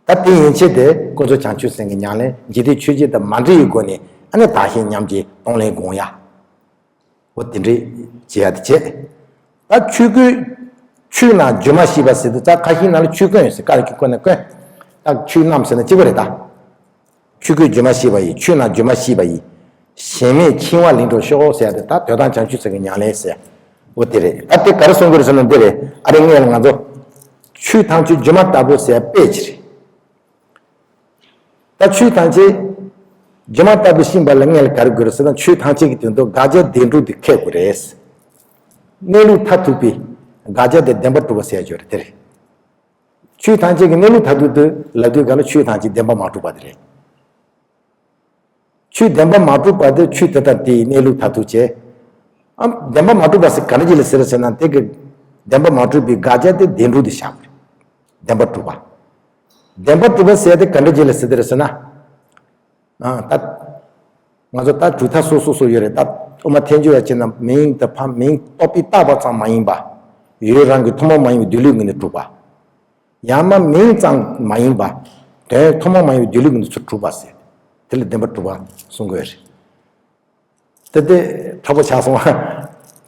ད་དེ་ཡན་ཆད་དེ་ཀུན་རྫོབ་བྱང་ཆུབ་སེམས་ཀྱི་ཉམས་ལེན། འཇིག་རྟེན་ཆོས་བརྒྱད་དང་མ་འདྲེས་པའི་སྒོ་ནས་ཨ་ནི་བདག་གཞན་མཉམ་བརྗེ་གཏོང་ལེན་སྒོམ་ཡ། འོ་དེ་འདྲས་བྱེད་ཡ་དེ་བྱེད། ད་ཆོས་ཀུན་ཆོས་རྣམས་སྒྱུ་མ་ཞེས་པ་ཟེར་དུས་ད་ཁ་ཤས་ནང་ལ་ཆོས་ཀུན་ཟེར། ཀ་ལ་ཀྱི་ཀུན་ནས་ཀུན། ད་ཆོས་རྣམས་ཟེར་ན་གཅིག་པ་རེད་ད། ཆོས་ཀུན་སྒྱུ་མ་ཞེས་པ་ཡི། ཆོས་རྣམས་སྒྱུ་མ་ཞེས་པ་ཡི། ཞེན་མེད་འཆིང་བ་ལེན་གྲོལ་ཤོག་ཟེར་ཡ་དེ་ད་དོན་དམ་བྱང་ཆུབ་སེམས་ཀྱི་ཉམས་ལེན་ཟེར། འོ་དེ་རེད། ད་དེ་ག་རེ་གསུང་གི་རེད་ཟེར་ན་འདི་རེད། ཨ་རེ་སྔོན་ལ་ང་ཚོ་ཆོས་ཐམས་ཅད་སྒྱུ་མ་ལྟ་བུ་ཟེར་ཡ་དཔེ་ཅིག་རེད། ད་ཆོས་ཐམས་ཅད་སྒྱུ་མ་ལྟ་བུ་ཤེས་པ་ལ་སྔོན་ལ་ག་རེ་དགོས་རེད་ཟེར་ན། ཆོས་ཐམས་ཅད་ཀྱི་དོན་དུ་དགག་བྱ་བདེན་གྲུབ་དེ་འཁྱེར་དགོས་རེད། གནས་ལུགས་མཐར་ཐུག་པའི་དགག་བྱ་དེ་བདེན་པར་གྲུབ་པ་ཟེར་ཡ་ཅིག་ཡོད་རེད། དེ་རེད། ཆོས་ཐམས་ཅད་ཀྱི་གནས་ལུགས་མཐར་ཐུག་ཏུ་ལབ་དུས་སྒང་ལ་ཆོས་ཐམས་ཅད་བདེན་པར་མ་གྲུབ་པ་དེ་རེད། ཆོས་བདེན་པར་མ་གྲུབ་པ་དེ་ཆོས་དེ་དང་དེའི་གནས་ལུགས་མཐར་ཐུག་བྱས། ཨ། བདེན་པར་མ་གྲུབ་པ་ཟེར་ག་འདྲ་ཅིག་ལ་ཟེར་ཟེར་ན། དེ་གི་བདེན་པར་མ་གྲུབ་པའི་དགག་བྱ་དེ་བདེན་གྲུབ་དེ་བཞག་དགོས་རེད། བདེན་པར་གྲུབ་པ། བདེན་པར་གྲུབ་པ་ཟེར་དེ་ག་འདྲ་ཅིག་ལ་ཟེར་དེ་རེད་ཟེར་ན། ཨ། ད་ང་ཚོ་ད་གྲུབ་མཐའ་སོ་སོ་སོ་ཡོད་རེད། ད་དབུ་མ་ཐལ་འགྱུར་བ་བྱས་ན། མིང་དང་ཕ། མིང་རྟོག་པས་བཏགས་པ་ཙམ་མ་ཡིན་པ། ཡུལ་རང་གི་ཐུན་མོང་མ་ཡིན་པའི་སྡོད་ལུགས་ངོས་ནས་གྲུབ་པ། ཡང་ན་མིང་ཙམ་མ་ཡིན་པ། དོན་ཐུན་མོང་མ་ཡིན་པའི་སྡོད་ལུགས་ངོས་ནས་ཚུར་གྲུབ་པ་ཟེར། དེ་ལ་བདེན་པར་གྲུབ་པ་གསུང་གི་ཡོད་རེད། དེ་དེ་དྲག་པོ་ཆགས་སོང་།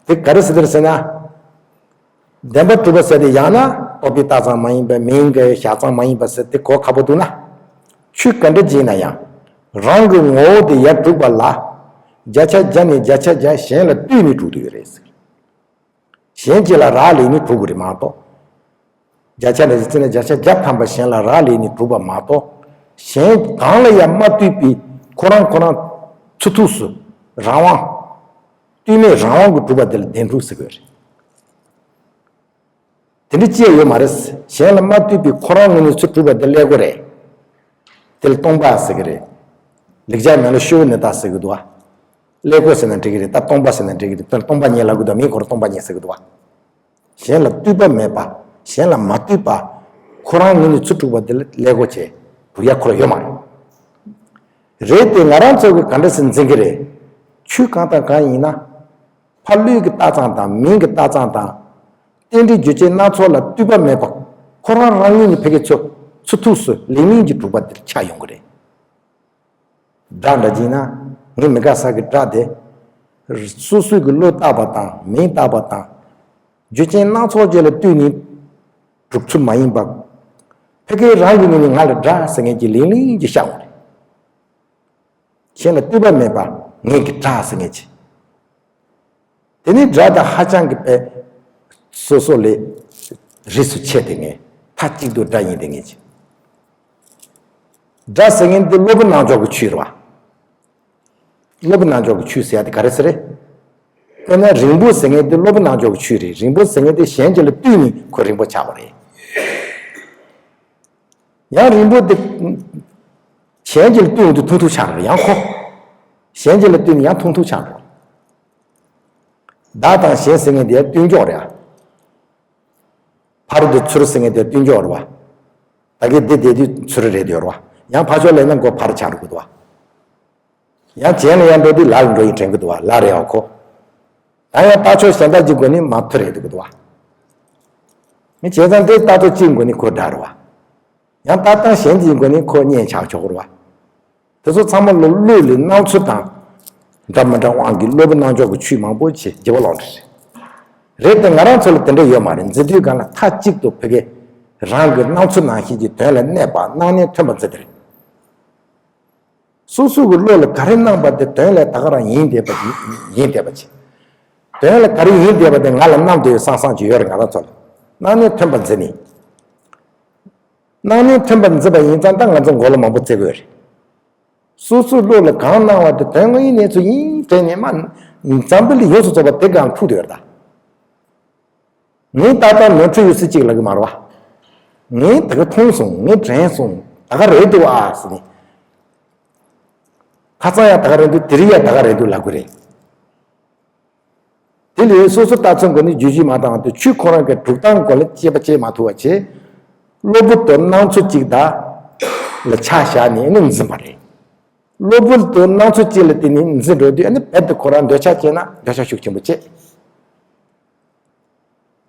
དེ་ག་རེ་ཟེར་དེ་རེད་ཟེར་ན། བདེན་པར་གྲུབ་པ་ཟེར་དེ་ཡང་ན་རྟོག་པས་བཏགས་ཙམ་མ་ཡིན་པ། མིང་གི་བཞག་ཙམ་མ་ཡིན་པ་ཟེར་དེ་གོ་ཁག་པོ་འདུག་ན། ཆོས་ག་འདྲ་ཅིག་ཡིན་ན་ཡང་རང་གི་ངོ་བོ་དེ་ཡར་གྲུབ་པ་ལ། བརྒྱ་ཆ་བརྒྱ་ནས་བརྒྱ་ཆ་བརྒྱ་གཞན་ལ་ལྟོས་ནས་གྲུབ་ཀྱི་ཡོད་རེད་ཟེར། གཞན་གཅིག་ལ་རག་ལས་ནས་གྲུབ་དགོས་རེད་མ་གཏོགས། བརྒྱ་ཆ་ལ་བརྩིས་ན་བརྒྱ་ཆ་བརྒྱ་ཐམ་པ་གཞན་ལ་རག་ལས་ནས་གྲུབ་པ་མ་གཏོགས། གཞན་གང་ལ་ཡང་མ་ལྟོས་པའི་ཁོ་རང་ཁོ་རང་ཚུར་ཐུགས་སུ་རང་དབང་། ལྟོས་མེད་རང་དབང་གིས་གྲུབ་པ་དེ་ལ་བདེན་གྲུབ་ཟེར་གྱི་ཡོད་རེད། དེ་འདྲ་ཅི་ཡང་ཡོད་མ་རེད། གཞན་ལ་མ་ལྟོས་པའི་ཁོ་རང་ངོས་ནས་ཚུར་གྲུབ་པ་དེ་ཀླད་ཀོར་རེད། དེ་ལ་སྟོང་པ་ཟེར་གྱི་རེད། ལེགས་སྦྱར་ནང་ལ་ཤུལཝ་ནི་ཏ་ཟེར་གྱི་འདུག་བ། ཀླད་ཀོར་ཟེར་ན་འགྲིག་གི་རེད། ད་སྟོང་པ་ཟེར་ན་འགྲིག་གི་རེད། དོན་སྟོང་པ་ཉིད་ལབ་གི་འདུག་མིང་ཁོ་རང་སྟོང་པ་ཉིད་ཟེར་གྱི་འདུག་བ། གཞན་ལ་ལྟོས་པ་མེད་པ། གཞན་ལ་མ་ལྟོས་པ། ཁོ་རང་ངོས་ནས་ཚུར་གྲུབ་པ་དེ་ལ་ཀླད་ཀོར་བྱས། བུར་ཡ་ཁོ་རང་ཡོད་མ་རེད། རེད་དེ་ང་རང་ཚོ་གིས་ག་འདྲ་ཟེར་འཛིན་གྱི་རེད། ཆོས་གང་དང་གང་ཡིན་ན། ཕ་ལུས་ཀྱི་ལྟ་སྟངས་དང་མིང་གི་ལྟ་སྟངས་དང་། རྟེན་འབྲེལ་རྒྱུ་རྐྱེན་སྣ་ཚོགས་ལ་ལྟོས་པ་མེད་པ། ཁོ་རང་རང་ངོས་ནས་ཕ་གི་ཚུར་ཚུར་ཐུགས་སུ་ལེགས་སྨོན་གྱིས་གྲུབ་པ་དེར་ཆགས་ཡོང་གི་རེད། སྒྲ་འདྲ་ཅིག་ན། ངའི་མི་དགའ་ས་གི་སྒྲ་དེ། སོ་སོའི་གི་བློས་བཏགས་པ་དང་མིང་བཏགས་པ་དང་། རྒྱུ་རྐྱེན་སྣ་ཚོགས་ཅིག་ལ་ལྟོས་ནས་གྲུབ་ཚུལ་མ་ཡིན་པ། ཕ་གི་རང་གི་ངོས་ནས་ང་ལ་སྒྲ་ཟེར་མཁན་གྱི་ལིང་ལིང་གྱི་ཤར་འོང་རེད། གཞན་ལ་ལྟོས་པ་མེད་པ་ངེད་ཀྱི་སྒྲ་ཟེར་མཁན་གྱི། དེ་ནི་སྒྲ་དང་ཧ་ཅང་གི་དཔེ། སོ་སོ་ལས་རིས་སུ་ཆད་དེ་ངེས། མཐའ་གཅིག་ཏུ་སྒྲ་ཡིན་དེ་ངེས་ཀྱི། སྒྲ་ཟེར་མཁན་འདི་སློབ་བུ་རྣལ་འབྱོར་གྱི་ཆོས་རེད་བ། སློབ་བུ་རྣལ་འབྱོར་གྱི་ཆོས་ཟེར་ཡ་དེ་ག་རེ་ཟེར་རེད། དཔེར་ན་རིང་པོ་ཟེར་མཁན་དེ་སློབ་བུ་རྣལ་འབྱོར་གྱི་ཆོས་རེད། རིང་པོ་ཟེར་མཁན་དེ་གཞན་གྱི་ལ་ལྟོས་ནས་ཁོ་རིང་པོ་ཆགས་པ་རེད། ཡང་རིང་པོ་དེ་གཞན་གྱི་ལ་ལྟོས་ཡོང་དུས་ཐུང་ཐུང་ཆགས་རེད། ཡང་ཁོ་གཞན་གྱི་ལ་ལྟོས་ནས་ཡང་ཐུང་ཐུང་ཆགས་འགྲོ། བདག་དང་གཞན་ཟེར་མཁན་དེ་ལྟོས་འཇོག་རེད། ཕ་རོལ་ཏུ་ཚུར་ཟེར་མཁན་དེ་ལྟོས་འཇོག་རེད་བ། ད་གིན་འདི་བསྡད་དུས་ཚུར་རེད་དེ་ཡོད་རེད་བ། ཡང་ཕར་ཕྱོགས་ལ་ཡིན་ན་མགོ་ཕར་ཆགས་འགྲོ་གི་འདུག་བ། ཡང་གྱེན་ལ་ཡར་འགྲོ་དུས་ལ་ལ་འགྲོ་ཡིན་དྲན་གི་འདུག་བ། ལ་རེད་བ་ཁོ། ད་ཡང་ལྟ་ཕྱོགས་གཞན་དག་ཅིག་སྒོ་ནས་མར་ཐུར་རེད་འདུག་གི་འདུག་བ། མི་བྱས་ཙང་དེ་ལྟ་ཕྱོགས་གཅིག་སྒོ་ནས་ཁོ་སྒྲ་རེད་བ། ཡང་ལྟ་སྟངས་གཞན་གྱི་སྒོ་ནས་ཁོ་གཉེན་ཆགས་ཆོག་གི་རེད་བ། དེ་ཚོ་ཚང་མ་ལོ་བློ་ལས་སྣང་ཚུལ་དང་། འདྲ་མི་འདྲ་དབང་གིས་སློབ་བུ་རྣལ་འབྱོར་གྱི་ཆོས་མང་པོ་ཆེ་བརྗེ་བ་ལོག་འདྲ་རེད། རེད་དེ་ང་རང་ཚོ་ལ་དེ་འདྲ་ཡོད་མ་རེད། འཛིན་དུས་སྒང་ལ་མཐའ་གཅིག་ཏུ་ཕ་གི་རང་གི་སྣང་ཚུལ་ནང་བཞིན་གྱི་དོན་ལ་གནས་པ། སྣང་བརྙན་ཐོན་པ་འཛིན་དེ་རེད། སོ་སོ་གི་བློ་ལ་ག་རེ་སྣང་བ་དེ་དོན་ལ་ད་ག་རང་ཡིན་བསྡད་པ་ཡིན་བསྡད་པ་བྱེད། དོན་ལ་ག་རེ་ཡིན་བསྡད་པ་དེ་ང་ལ་སྣང་བསྡད་ཡོད་བསམ་བསམ་གྱི་ཡོད་རེད། ང་རང་ཚོ་ལ་སྣང་བརྙན་ཐོན་པ་འཛིན་ནས། སྣང་བརྙན་ཐོན་པ་འཛིན་པ་ཡིན་ཙང་ད་ང་ཚོ་མགོ་ལ་མང་པོ་བརྩེ་དགོས་རེད། སོ་སོའི་བློ་ལ་གང་སྣང་བ་དེ་དོན་དངོས་ཡིན་གནས་ཚུལ་ཡིན་དྲན་ནས་མ། འཛམ་བུ་གླིང་ཡོངས་སུ་རྫོགས་པ་དེ་སྒང་འཁྲུག་བསྡད་ཡོད་རེད་ད། ངས་ཏག་ཏག་ནོར་འཁྲུལ་ཡོད་ཚུལ་གཅིག་ལབ་གི་མ་རེད་བ། ངས་ད་ག་མཐོང་སོང་། ངས་དྲན་སོང་། ད་ག་རེད་འདུག་ཨ་ཟེར་ནས། ཁ་སང་ཡང་ད་ག་རེད་འདུག་དེ་རིང་ཡང་ད་ག་རེད་འདུག་ལབ་དགོས་རེད། དེ་ལས་སོ་སོ་ལྟ་ཚུལ་སྒོ་ནས་བརྗོད་གཞི་མ་བཏང་བ་དེ་ཆོས་ཁོ་རང་གི་སྒྲུབ་སྟངས་སྒོ་ལ་དཔྱད་པ་བྱེད་མ་ཐུབ་པ་བྱས། གློ་བུར་དུ་སྣང་ཚུལ་གཅིག་དང་ལ་ཆ་བཞག་ནས་ནི་འཛིན་པ་རེད། གློ་བུར་དུ་སྣང་ཚུལ་གཅིག་ལ་བརྟེན་ནས་འཛིན་འགྲོ་དུས་ཨ་ནི་རྦད་དེ་ཁོ་རང་འདོད་ཆགས་སྐྱེས་ན་འདོད་ཆགས་ཤུགས་ཆེན་པོ་སྐྱེས།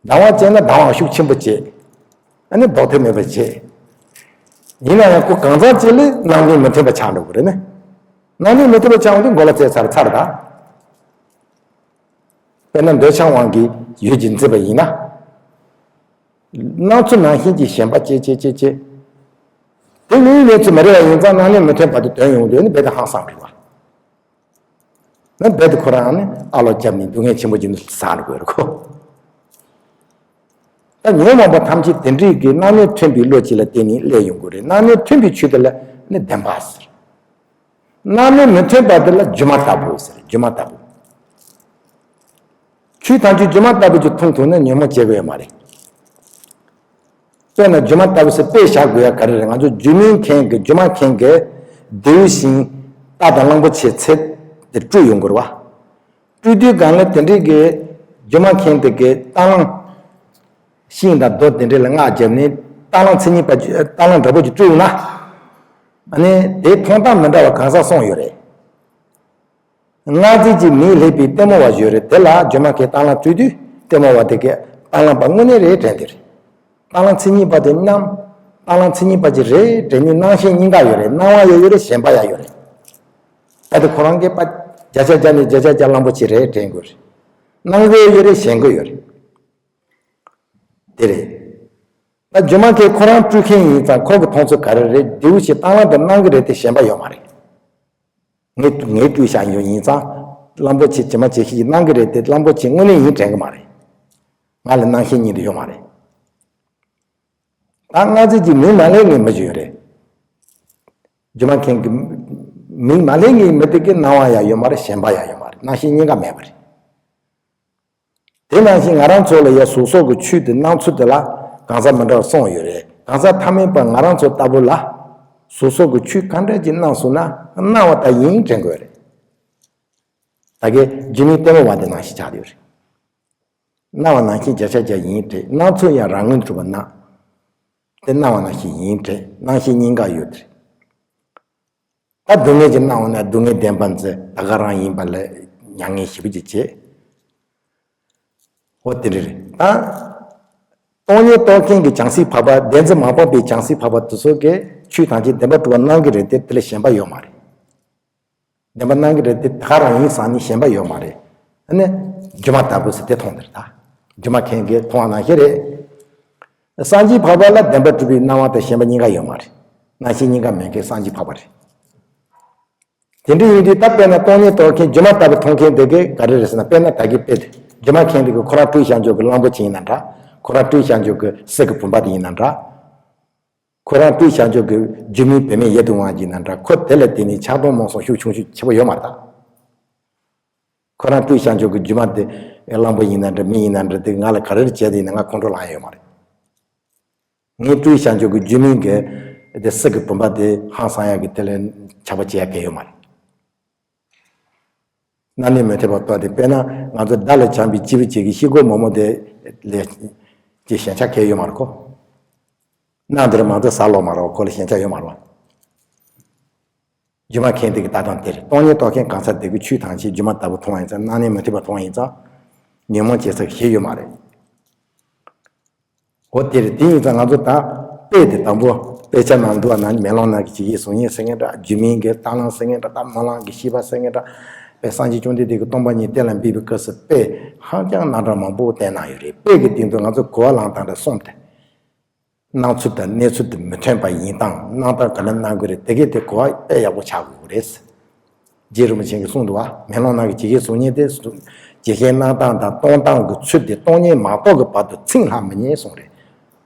སྡང་བ་སྐྱེས་ན་སྡང་བ་ཤུགས་ཆེན་པོ་སྐྱེས། ཨ་ནི་ལྡོག་ཐབས་མེད་པ་བྱེད། ཡིན་ན་ཡང་ཁོ་གང་ཚང་ཅིག་ལ་སྣང་དོན་མི་མཐུན་པ་ཆགས་འགྲོ་གི་རེད་ནི། སྣང་དོན་མི་མཐུན་པ་ཆགས་འོང་དུས་མགོ་ལ་རྩེ་ཚར་ཚར་དང་། དཔེར་ན་འདོད་ཆགས་དབང་གིས་ཡུལ་གྱི་འཛིན་པ་ཡིན་ན། སྣང་ཚུལ་ནང་བཞིན་གྱི་ཞེན་པ་སྐྱེ་སྐྱེ་སྐྱེ་སྐྱེ། དེ་ལས་གནས་ཚུལ་མི་རེ་བ་ཡིན་ཙང་སྣང་དོན་མི་མཐུན་པ་དེ་དོན་ཡོང་དུས་ནི་རྦད་དེ་ཧང་སངས་འགྲོ་བ། ན་རྦད་དེ་ཁོ་རང་ནི་ཨ་ལོ་བརྒྱབ་ནས་སྡུག་བསྔལ་ཆེན་པོ་བརྒྱབ་ནས་ཟ་འགྲོ་གི་རེད་ཁོ། ད་ཉོན་མོངས་པ་ཐམས་ཅད་དེ་འདྲའི་གི་སྣང་མེད་མཐུན་པའི་བློ་གཅིག་ལ་བརྟེན་ནས་སླེབས་ཡོང་གི་རེད། སྣང་མེད་མཐུན་པའི་ཆོས་དེ་ལ་ནི་བདེན་པ་ཟེར། སྣང་མེད་མི་མཐུན་པ་དེ་ལ་སྒྱུ་མ་ལྟ་བུ་ཟེར། སྒྱུ་མ་ལྟ་བུ། ཆོས་ཐམས་ཅད་སྒྱུ་མ་ལྟ་བུ་ཅིག་མཐོང་ཐུབ་ན་ཉོན་མོངས་སྐྱེ་གི་ཡོད་མ་རེད། དཔེར་ན་སྒྱུ་མ་ལྟ་བུ་ཟེར་དཔེ་བཞག་དགོས་ཡ་ག་རེ་རེད། ང་ཚོ་སྒྱུ་མའི་མཁན་གྱི་སྒྱུ་མ་མཁན་གྱི་མདེའུ་ཤིང་རྟ་དང་གླང་པོ་ཆེ་ཚེ་དེ་སྤྲུལ་ཡོང་གི་རེད་བ། སྤྲུལ་དུས་སྒང་ལ་དེ་འདྲའི་གི་སྒྱུ་མ་མཁན་དེ་གི་རྟ་གླང་ཤིང་དང་རྡོ་དེ་འདྲ་ལ་སྔགས་བརྒྱབ་ནས་རྟ་གླང་མཚན་ཉིད་པ་རྟ་གླང་འདྲ་པོ་ཅིག་སྤྲུལ་ཡོང་ན། ཨ་ནི་དེ་མཐོང་སྟངས་མི་འདྲ་བ་གང་ཟག་གསུམ་ཡོད་རེད། སྔགས་རྫས་ཀྱི་མིང་སླེབས་པའི་ལྟད་མོ་བ་ཞིག་ཡོད་རེད། དེ་ལ་སྒྱུ་མ་མཁན་རྟ་གླང་སྤྲུལ་དུས་ལྟད་མོ་བ་དེ་གས་རྟ་གླང་པ་དངོས་གནས་རེད་དྲན་གྱི་རེད། རྟ་གླང་མཚན་ཉིད་པ་དེ་མཉམ། རྟ་གླང་མཚན་ཉིད་པ་ཅིག་རེད་དྲན་ནས་སྣང་ཞེན་གཉིས་ཀ་ཡོད་རེད། སྣང་བ་ཡང་ཡོད་རེད། ཞེན་པ་ཡང་ཡོད་རེད། ད་དེ་ཁོ་རང་གིས་པ་བརྒྱ་ཆ་བརྒྱ་ནས་བརྒྱ་ཆ་བརྒྱ་གླང་པོ་ཆེ་རེད་དྲན་དགོས་རེད། སྣང་གི་ཡོད་རེད། ཞེན་གི་ཡོད་རེད། དེ་རེད། ད་སྒྱུ་མ་མཁན་ཁོ་རང་སྤྲུལ་མཁན་ཡིན་ཙང་ཁོ་གི་མཐོང་ཚུལ་ག་རེ་རེད། མདེའུ་ཞིག་རྟ་གླང་དེ་སྣང་གི་རེད་དེ་ཞེན་པ་ཡོད་མ་རེད། ངས་ངས་སྤྲུལ་བཞག་ཡོད་ཡིན་ཙང་། གླང་པོ་ཆེ་ཇི་མ་ཇི་བཞིན་གྱི་སྣང་གི་རེད་དེ་གླང་པོ་ཆེ་དངོས་གནས་ཡིན་དྲན་གི་མ་རེད། ང་ལ་སྣང་ཤེས་གཉིས་དེ་ཡོད་མ་རེད། ད་སྔགས་རྫས་ཀྱི་མིང་མ་སླེབས་ངེས་མི་ཞིག་ཡོད་རེད། སྒྱུ་མ་མཁན་གྱི་མིང་མ་སླེབས་ངེས་མི་དེ་གི་སྣང་བ་ཡང་ཡོད་མ་རེད། ཞེན་པ་ཡང་ཡོད་མ་རེད། སྣང་ཤེས་གཉིས་ཀ་མེད་པ་རེད། དེ་ནང་བཞིན་ང་རང་ཚོ་ལ་ཡ་གཟུགས་སོགས་ཀྱི་ཆོས་དེ་སྣང་ཚུལ་དེ་ལ་གང་ཟག་མི་འདྲ་བ་གསུམ་ཡོད་རེད། གང་ཟག་ཐ་མལ་པ་ང་རང་ཚོ་ལྟ་བུ་ལ་གཟུགས་སོགས་ཀྱི་ཆོས་ག་འདྲ་ཅིག་སྣང་སོང་ན་སྣང་བ་ལྟར་ཡིན་དྲན་དགོས་རེད། ད་གའི་སྒྱུ་མའི་ལྟད་མོ་བ་དེ་ནང་བཞིན་ཆགས་ཡོད་རེད། སྣང་བ་ནང་བཞིན་བརྒྱ་ཆ་བརྒྱ་ཡིན་དྲན། སྣང་ཚུལ་ཡང་རང་ངོས་གྲུབ་པ་ན། དེ་སྣང་བ་ནང་བཞིན་ཡིན་དྲན། སྣང་ཤེས་གཉིས་ཀ་ཡོད་དེ། ད་སྡུག་བསྔལ་གྱི་སྣང་བ་ན་སྡུག་བསྔལ་བདེན་པ་འཛིན། ད་ག་རང་ཡིན་པ་ལ་མྱ་ངན་ཞེ་པོ་ཅིག་བྱེད། འོ་དེ་རེད། ད་སྟོང་ཉིད་རྟོགས་མཁན་གྱི་བྱང་སེམས་འཕགས་པ། བདེན་འཛིན་མ་སྤངས་པའི་བྱང་སེམས་འཕགས་པ་དེ་ཚོ་གིས་ཆོས་ཐམས་ཅད་བདེན་པར་གྲུབ་པ་སྣང་གི་རེད་དེ། དེ་ལ་ཞེན་པ་ཡོད་མ་རེད། བདེན་པ་སྣང་གི་རེད་དེ་ད་ག་རང་ཡིན་བསམ་ནས་ཞེན་པ་ཡོད་མ་རེད། ཨ་ནི་སྒྱུ་མ་ལྟ་བུ་ཟེར་དེ་མཐོང་དེ་རེད། ད་སྒྱུ་མ་མཁན་གྱིས་མཐོང་བ་ནང་བཞིན་རེད། སངས་རྒྱས་འཕགས་པ་ལ་བདེན་པར་གྲུབ་པའི་སྣང་བ་དང་ཞེན་པ་གཉིས་ཀ་ཡོད་མ་རེད། སྣང་ཤེས་གཉིས་ཀ་མེད་མཁན་སངས་རྒྱས་འཕགས་པ་རེད། དེ་འདྲ་ཡིན་དུས་ད་དཔེར་ན་སྟོང་ཉིད་རྟོགས་མཁན་སྒྱུ་མ་ལྟ་བུ་མཐོང་མཁན་དེ་གས་ག་རེ་རེད་ཟེར་ན། དཔེར་ན་ད་གིན་དཔེ་དེ་སྒྱུ་མ་མཁན་དེ་གིས་ཁོ་རང་སྤྲུལ་བཞག་འཇོག་གི་གླང་པོ་ཆེ་ཡིན་ན་འདྲ། ཁོ་རང་སྤྲུལ་བཞག་འཇོག་གི་གསེར་གྱི་བུམ་པ་དེ་ཡིན་ན་འདྲ། ཁོ་རང་སྤྲུལ་བཞག་འཇོག་གི་སྒྱུ་མའི་བུད་མེད་ཡིད་དུ་འོང་བ་ཅིག་ཡིན་ན་འདྲ། ཁོ་དེ་ལ་བརྟེན་ནས་ཆགས་སྡང་རྨོངས་གསུམ་ཤུགས་ཆུང་ཤུགས་ཆེ་པོ་ཡོད་མ་རེད་ད། ཁོ་རང་སྤྲུལ་བཞག་འཇོག་གི་སྒྱུ་མ་དེ་གླང་པོ་ཡིན་ན་འདྲ་མི་ཡིན་ན་འདྲ་དེ་ང་ལ་ག་རེ་བྱས་དེ་ཡིན་ན་ང་ཁོང་ཁྲོ་ལངས་ཡ་ཡོད་མ་རེད། ངས་སྤྲུལ་བཞག་འཇོག་གི་སྒྱུ་མའི་གི་དེ་གསེར་གྱི་བུམ་པ་དེ་ཧང་སང་ཡག་གི་དེ་ལ་ཆགས་པ་བྱེད་ཡ་གལ་ཡོད་མ་རེད། སྣང་ནས་མི་འཐད་པ་ལྟོས་ཏེ། དཔེར་ན་ང་ཚོ་མདའ་ལ་བྱམས་པའི་སྐྱེས་བུ་ཅིག་གི་ཤེལ་སྒོ་མོག་མོག་དེ་ལས་ཀྱི་ཞེན་ཆགས་གལ་ཡོད་མ་རེད་ཁོ། སྣང་དེར་མ་འདི་ཟ་ལོག་མ་རེད་ཁོ་ལ་ཞེན་ཆགས་ཡོད་མ་རེད། སྒྱུ་མ་མཁན་དེ་གི་ལྟ་སྟངས་དེ་རེད། སྟོང་ཉིད་རྟོགས་མཁན་གང་ཟག་དེ་གི་ཆོས་ཐམས་ཅད་སྒྱུ་མ་ལྟ་བུ་མཐོང་བ་ཡིན་ཙང་། སྣང་ནས་མི་འཐད་པ་མཐོང་བ་ཡིན་ཙང་། ཉོན་མོངས་སྐྱེ་ས་གི་གཞི་ཡོད་མ་རེད། འོ་དེ་རེད། དེ་ཡིན་ཙང་ང་ཚོ་ད་དཔེ་དེ་དང་པོ་དཔེ་ཆ་ནང་འདུག་བ་ན་མེ་ལོང་ནང་གི་ཇི་སྐད་གཟུགས་བརྙན་ཟེར་མཁན་འདྲ། སྒྱུ་མའི་གི་རྟ་གླང་ཟེར་མཁན་འདྲ། ད་རྨི་ལམ་གྱི་ཤེས་པ་ཟེར་མཁན་འདྲ། དཔེ་སངས་རྒྱས་བཅོམ་ལྡན་འདས་ཀྱིས་སྟོང་པ་ཉིད་གཏན་ལ་འབེབས་པའི་སྐབས་སུ་དཔེ་ཧ་ཅང་རྣམ་གྲངས་མང་པོ་བསྟན་གནང་ཡོད་རེད། དཔེ་གི་སྟེང་དུ་ང་ཚོ་གོ་བ་བླངས་སྟངས་འདྲ་གསུམ་སྟེ། སྣང་ཚུལ་དང་གནས་ཚུལ་དུ་མི་མཐུན་པ་ཡིན་སྟངས། སྣང་སྟངས་ག་ལ་སྣང་གི་རེད། དེ་གས་དེ་གོ་བ་དཔེ་ཡག་པོ་ཆགས་དགོས་ཀྱི་རེད། རྗེ་རིན་པོ་ཆེ་གིས་གསུངས་འདུག་བ། མེ་ལོང་ནང་གི་ཇི་སྐད་གཟུགས་བརྙན་དེ་ཇི་སྐད་སྣང་སྟངས་དང་སྟོང་སྟངས་ཀྱི་ཚུལ་དེ་སྟོང་ཉིད་མ་རྟོགས་ཀྱི་བར་དུ་ཚིག་ལྷག་མི་ཉན་གསུངས་རེད།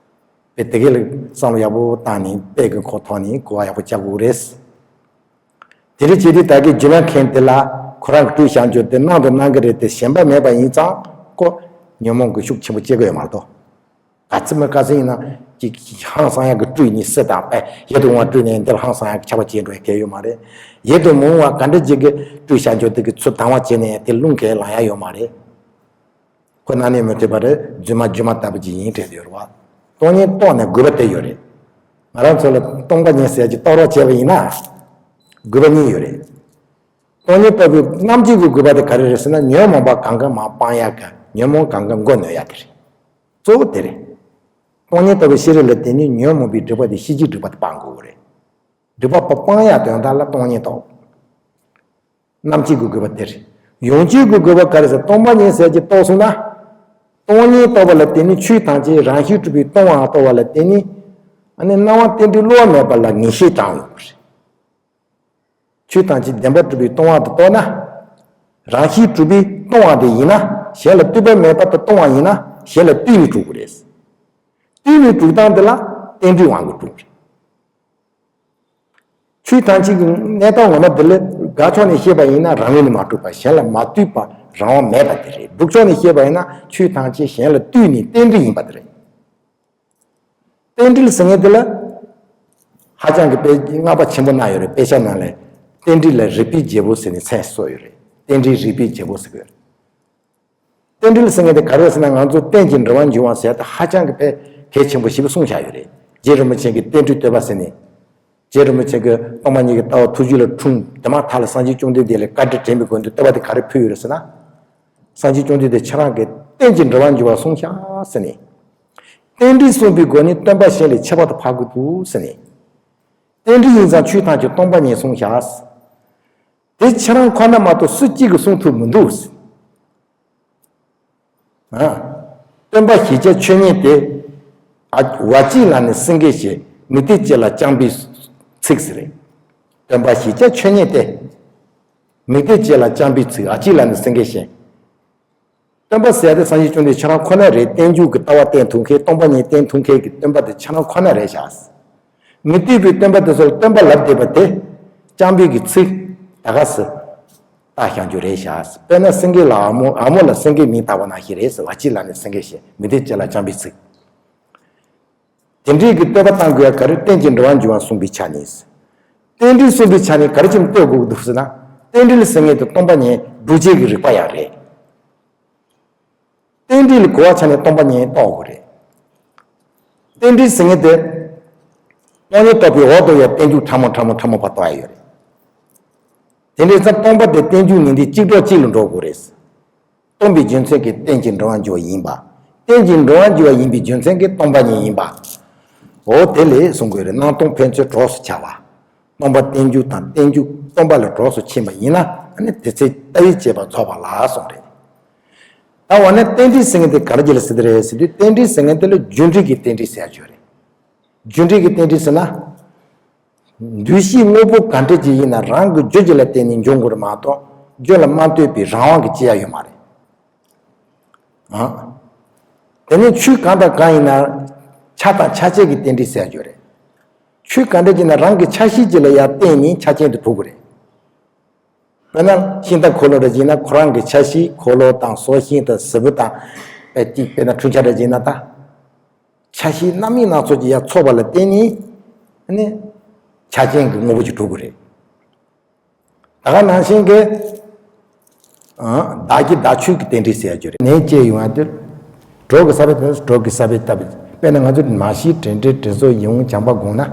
དཔེ་དེ་གས་ལ་བསམ་བློ་ཡག་པོ་བཏང་ནས་དཔེ་གི་ཁོ་ཐོག་ནས་གོ་བ་ཡག་པོ་རྒྱག་དགོས་རེད། དེ་རིང་བྱས་དུས་ད་གིན་སྒྱུ་མ་མཁན་དེ་ལ་ཁོ་རང་གི་སྤྲུལ་བཞག་འཇོག་དེ་སྣང་དང་སྣང་གི་རེད་དེ་ཞེན་པ་མེད་པ་ཡིན་ཙང་ཁོ་ཉོན་མོངས་ཀྱི་ཤུགས་ཆེན་པོ་སྐྱེ་གི་ཡོད་མ་རེད་དོ། ག་ཚོད་མི་ག་ཚོད་ཡིན་ན་ཅིག་ཧང་སང་ཡག་གི་སྤྲུལ་ནས་སྲིད་དང་པས་ཡིད་དུ་འོང་བ་སྤྲུལ་ནས་འདིར་ཧང་སང་ཡག་གི་ཆགས་པ་སྐྱེ་འགྲོ་ཡག་གལ་ཡོད་མ་རེད། ཡིད་དུ་མི་འོང་བ་ག་འདྲ་ཅིག་གི་སྤྲུལ་བྱ་རྒྱུ་དེ་གི་ཚུར་དང་བ་བྱས་ནས་དེ་རླུང་གས་ལངས་ཡག་ཡོད་མ་རེད། ཁོ་ན་ནས་མི་ཐེབས་པ་རེད། རྫུན་མ་སྒྱུ་མ་ལྟ་བུ་ཅིག་ཡིན་དྲན་དུ་ཡོད་རེད་བ། སྟོང་ཉིད་རྟོགས་ནས་དགོས་པ་དེ་ཡོད་རེད། ང་རང་ཚོ་ལ་སྟོང་པ་ཉིད་ཟེར་གྱི་རྟོགས་རོགས་བྱས་པ་ཡིན་ན། དགོས་པ་གཉིས་ཡོད་རེད། སྟོང་ཉིད་རྟོགས་པའི་རྣམ་འགྱུར་གྱི་དགོས་པ་དེ་ག་རེ་རེད་ཟེར་ན། ཉོན་མོངས་པ་གང་ག་མར་སྤང་ཡག་གི། ཉོན་མོངས་གང་ག་མགོ་གནོན་ཡག་དེ་རེད། གཙོ་བོ་དེ་རེད། སྟོང་ཉིད་རྟོགས་པའི་ཤེས་རིག་ལ་བརྟེན་ནས་ཉོན་མོངས་པའི་སྒྲིབ་པ་དེ་ཤེས་བྱའི་སྒྲིབ་པ་དེ་སྤང་དགོས་ཀྱི་རེད། སྒྲིབ་པ་སྤང་ཡག་དོན་དག་ལ་སྟོང་ཉིད་རྟོགས། རྣམ་འགྱུར་གྱི་དགོས་པ་དེ་རེད། ཡོངས་གཅོད་ཀྱི་དགོས་པ་ག་རེ་ཟེར། སྟོང་པ་ཉིད་ཟེར་གྱི་རྟོགས་སོང་ན། སྟོང་ཉིད་རྟོགས་པ་ལ་བརྟེན་ནས་ཆོས་ཐམས་ཅད་རང་བཞིན་གྲུབ་པའི་སྟོང་པ་རྟོགས་པ་ལ་བརྟེན་ནས། ཨ་ནི་སྣང་བ་རྟེན་འབྲེལ་བསླུ་བ་མེད་པ་ལ་ངེས་ཤེས་དྲངས་ཡོང་བ་རེད། ཆོས་ཐམས་ཅད་བདེན་པར་གྲུབ་པའི་སྟོང་པ་དུ་རྟོགས་ན། རང་བཞིན་གྲུབ་པའི་སྟོང་པ་དེ་ཡིན་ན། གཞན་ལ་ལྟོས་པ་མེད་པར་དུ་སྟོང་པ་ཡིན་ན་གཞན་ལ་ལྟོས་ནས་གྲུབ་ཀྱི་རེད། ལྟོས་ནས་གྲུབ་སྟངས་དེ་ལ་རྟེན་འབྲེལ་དབང་གིས་གྲུབ་པ་རེད། ཆོས་ཐམས་ཅད་ཀྱི་གནས་སྟངས་ངོ་མ་དེ་ལ་དགག་ཕྱོགས་ནས་བཤད་པ་ཡིན་ན་རང་ངོས་ནས་མ་གྲུབ་པ། གཞན་ལ་མ་ལྟོས་པ་རང་དབང་མེད་པ་དེ་རེད། སྒྲུབ་ཕྱོགས་ནས་བཤད་པ་ཡིན་ན་ཆོས་ཐམས་ཅད་གཞན་ལ་ལྟོས་ནས་རྟེན་འབྲེལ་ཡིན་པ་དེ་རེད། རྟེན་འབྲེལ་ཟེར་མཁན་དེ་ལ་ཧ་ཅང་གི་དཔེ་བསྔགས་པ་ཆེན་པོ་གནང་ཡོད་རེད། དཔེ་ཆ་ནང་ལ་རྟེན་འབྲེལ་ལ་རིགས་པའི་རྒྱལ་པོ་ཟེར་ནས་མཚན་གསོལ་ཡོད་རེད། རྟེན་འབྲེལ་རིགས་པའི་རྒྱལ་པོ་ཟེར་གི་ཡོད་རེད། རྟེན་འབྲེལ་ཟེར་མཁན་དེ་ག་རེ་ཟེར་ན། ང་ཚོ་རྟེན་ཅིང་འབྲེལ་བར་འབྱུང་བ་ཟེར་ཏེ་ཧ་ཅང་གི་དཔེ་གལ་ཆེན་པོ་ཞེ་པོ་གསུངས་བཞག་ཡོད་རེད། རྗེ་རིན་པོ་ཆེ་གིས་རྟེན་འབྲེལ་བསྟོད་པ་ཟེར་ནས། རྗེ་རིན་པོ་ཆེ་གིས་སྟོང་པ་ཉིད་ཀྱི་ལྟ་བ་ཐུགས་རྒྱུད་ལ་འཁྲུངས། དེ་མ་ཐག་ལ་སངས་རྒྱས་བཅོམ་ལྡན་འདས་ལ་བཀའ་དྲིན་དྲན་པའི་སྒོ་ནས་བསྟོད་པ་དེ་ག་རེ་ཕུལ་ཡོད་རེད་ཟེར་ན། སངས་རྒྱས་བཅོམ་ལྡན་འདས་ཁྱེད་རང་གིས་རྟེན་ཅིང་འབྲེལ་བར་འབྱུང་བ་གསུངས་ཤག་ཟེར་ནས། རྟེན་འབྲེལ་གསུངས་པའི་སྒོ་ནས་སྟོན་པ་གཞན་ལས་ཁྱད་པར་དུ་འཕགས་ཀྱི་འདུག་ཟེར་ནས། རྟེན་འབྲེལ་ཡིན་ཙང་ཆོས་ཐམས་ཅད་སྟོང་པ་ཉིད་གསུངས་ཤག་ཟེར། དེ་ཁྱེད་རང་ཁོ་ན་མ་གཏོགས་སུ་གཅིག་གིས་གསུང་ཐུབ་མི་འདུག་ཟེར། ཨ། སྟོན་པ་ཞེས་བྱ་ཆོས་ཉིད་དེ། ཨ། བ་ཅི་ལ་ནི་སེང་གེ་ཞེས། མིག་ལྟས་གཅིག་ལ་བཅོམ་པའི་ཚིག་ཟེར། སྟོན་པ་ཞེས་བྱ་ཆོས་ཉིད་དེ། མིག་ལྟས་གཅིག་ལ་བཅོམ་པའི་ཚིག། ཨ་ཅི་ལ་ནི་སེང་གེ་ཞེས། སྟོན་པ་ཟེར་ཡ་དེ་སངས་རྒྱས་བཅོམ་ལྡན་ཁྱེད་རང་ཁོ་ན་རེད། རྟེན་འབྱུང་གི་ལྟ་བ་བསྟན་ཐུབ་མཁན། སྟོང་པ་ཉིད་བསྟན་ཐུབ་མཁན་གྱི་སྟོན་པ་དེ་ཁྱེད་རང་ཁོ་ན་རེད་ཤག། མི་ལྟོས་པའི་སྟོན་པ་དེ་ཚོ་ལ་སྟོན་པ་ལབ་བསྡད་པ་དེ། བཅོམ་པའི་གི་ཚིག་ད་ག་སེ་བཏགས་བཞག་རྒྱུ་རེད་ཤག། དཔེར་ན་སེང་གེ་ལ་ཨ་མོ། ཨ་མོ་ལ་སེང་གེ་མིང་བཏགས་པ་ནང་བཞིན་རེད་ཟེར། བ་ཅི་ལ་ནི་སེང་གེ་ཞེས། མིག་ལྟས་གཅིག་ལ་བཅོམ་པའི་ཚིག། དེ་འདྲའི་གི་བསྟོད་པ་བཏང་དགོས་ཡ་ག་རེ། རྟེན་ཅིང་འབྲེལ་བར་འབྱུང་བ་གསུངས་པའི་ཆ་ནས། རྟེན་འབྲེལ་གསུངས་པའི་ཆ་ནས་ག་རེ་བྱས་ནས་བསྟོད་དགོས་ཀྱི་འདུག་ཟེར་ན། རྟེན་འབྲེལ་ཟེར་མཁན་དེ་སྟོང་པ་ཉིད་སྒྲུབ་བྱེད་ཀྱི་རིགས་པ་ཡང་རེད། རྟེན་འབྲེལ་ལ་གོ་བ་ཆ་ནས་སྟོང་པ་ཉིད་རྟོགས་དགོས་རེད། རྟེན་འབྲེལ་ཟེར་མཁན་དེ། སྟོང་ཉིད་རྟོགས་པའི་འོག་ཏུ་ཡང་རྟེན་འབྱུང་ཕྲ་མོ་ཕྲ་མོ་ཕྲ་མོ་བར་རྟོགས་ཡ་ཡོད་རེད། དེ་འདྲའི་ཙང་སྟོང་པ་དེ་རྟེན་འབྱུང་ཉིད་དེ་གཅིག་གྲོགས་གཅིག་ལ་འགྲོ་དགོས་རེད། སྟོང་པའི་རྒྱུ་མཚན་གྱིས་རྟེན་ཅིང་འབྲེལ་བར་འབྱུང་བ་ཡིན་པ། རྟེན་ཅིང་འབྲེལ་བར་འབྱུང་བ་ཡིན་པའི་རྒྱུ་མཚན་གྱིས་སྟོང་པ་ཉིད་ཡིན་པ། འོ་དེ་ལས་གསུང་དགོས་རེད། སྣང་སྟོང་ཕན་ཚུན་གྲོགས་སུ་འཆར་བ། སྟོང་པ་རྟེན་འབྱུང་དང་རྟེན་འབྱུང་སྟོང་པ་ལ་གྲོགས་སུ་ཕྱིན་པ་ཡིན་ན། ཨ་ནི་དེ་ཚེ་ལྟ་བའི་དཔྱད་པ་རྫོགས་པ་ལ་གསུངས་རེད། ད་འོ་ན་རྟེན་འབྲེལ་ཟེར་མཁན་དེ་ག་རེ་ལ་ཟེར་གྱི་རེད་ཟེར་དུས། རྟེན་འབྲེལ་ཟེར་མཁན་དེ་ལ་རྒྱུ་འབྲས་ཀྱི་རྟེན་འབྲེལ་ཟེར་ཡ་ཡོད་རེད། རྒྱུ་འབྲས་ཀྱི་རྟེན་འབྲེལ་ཟེར་ན། འདུ་ཤེས་དངོས་པོ་ག་འདྲ་ཅིག་ཡིན་ན་རང་གི་རྒྱུ་ཅིག་ལ་བརྟེན་ནས་འབྱུང་དགོས་རེད་མ་གཏོགས། རྒྱུ་ལ་མ་ལྟོས་པའི་རང་དབང་གིས་སྐྱེ་ཡ་ཡོད་མ་རེད། ཨ། དེ་ནས་ཆོས་གང་དང་གང་ཡིན་ན་ཆ་དང་ཆ་བྱད་ཀྱི་རྟེན་འབྲེལ་ཟེར་ཡ་ཡོད་རེད། ཆོས་ག་འདྲ་ཅིག་ཡིན་ན་རང་གི་ཆ་ཤས་ཅིག་ལ་ཡར་བརྟེན་ནས་ཆ་རྐྱེན་དེ་གྲུབ་དགོས་རེད། དཔེར་ན་ཤིང་རྟ་འཁོར་ལོ་འདྲ་ཅིག་ཡིན་ན་ཁོ་རང་གི་ཆ་ཤས། འཁོར་ལོ་དང་སྲོག་ཤིང་དང་གཟུགས་པོ་དང་། དཔེ་གཅིག་དཔེར་ན་འཕྲུལ་ཆས་འདྲ་ཅིག་ཡིན་ན་ད། ཆ་ཤས་སྣ་མིན་སྣ་ཚོགས་ཀྱི་ཡར་ཚོགས་པ་ལ་བརྟེན་ནས་ནི་ཆ་རྐྱེན་གྱི་དངོས་པོ་ཅིག་གྲུབ་དགོས་རེད། ད་ག་ནང་བཞིན་གྱི། ཨ། བདག་གི་བདག་ཆོས་ཀྱི་རྟེན་འབྲེལ་ཟེར་ཡ་ཅིག་ཡོད་རེད། ནས་སྐྱེས་ཡོང་བ་དེ། གྲོགས་ཀྱི་ས་བོན་དེ་གྲོགས་ཀྱི་ས་བོན་ལྟ་བུ། དཔེར་ན་ང་ཚོས་མ་ཤེས་དྲན་འཕྲལ་དྲི་བཟོ་ཡིད་འོང་བྱམས་པ་དགོངས་ན།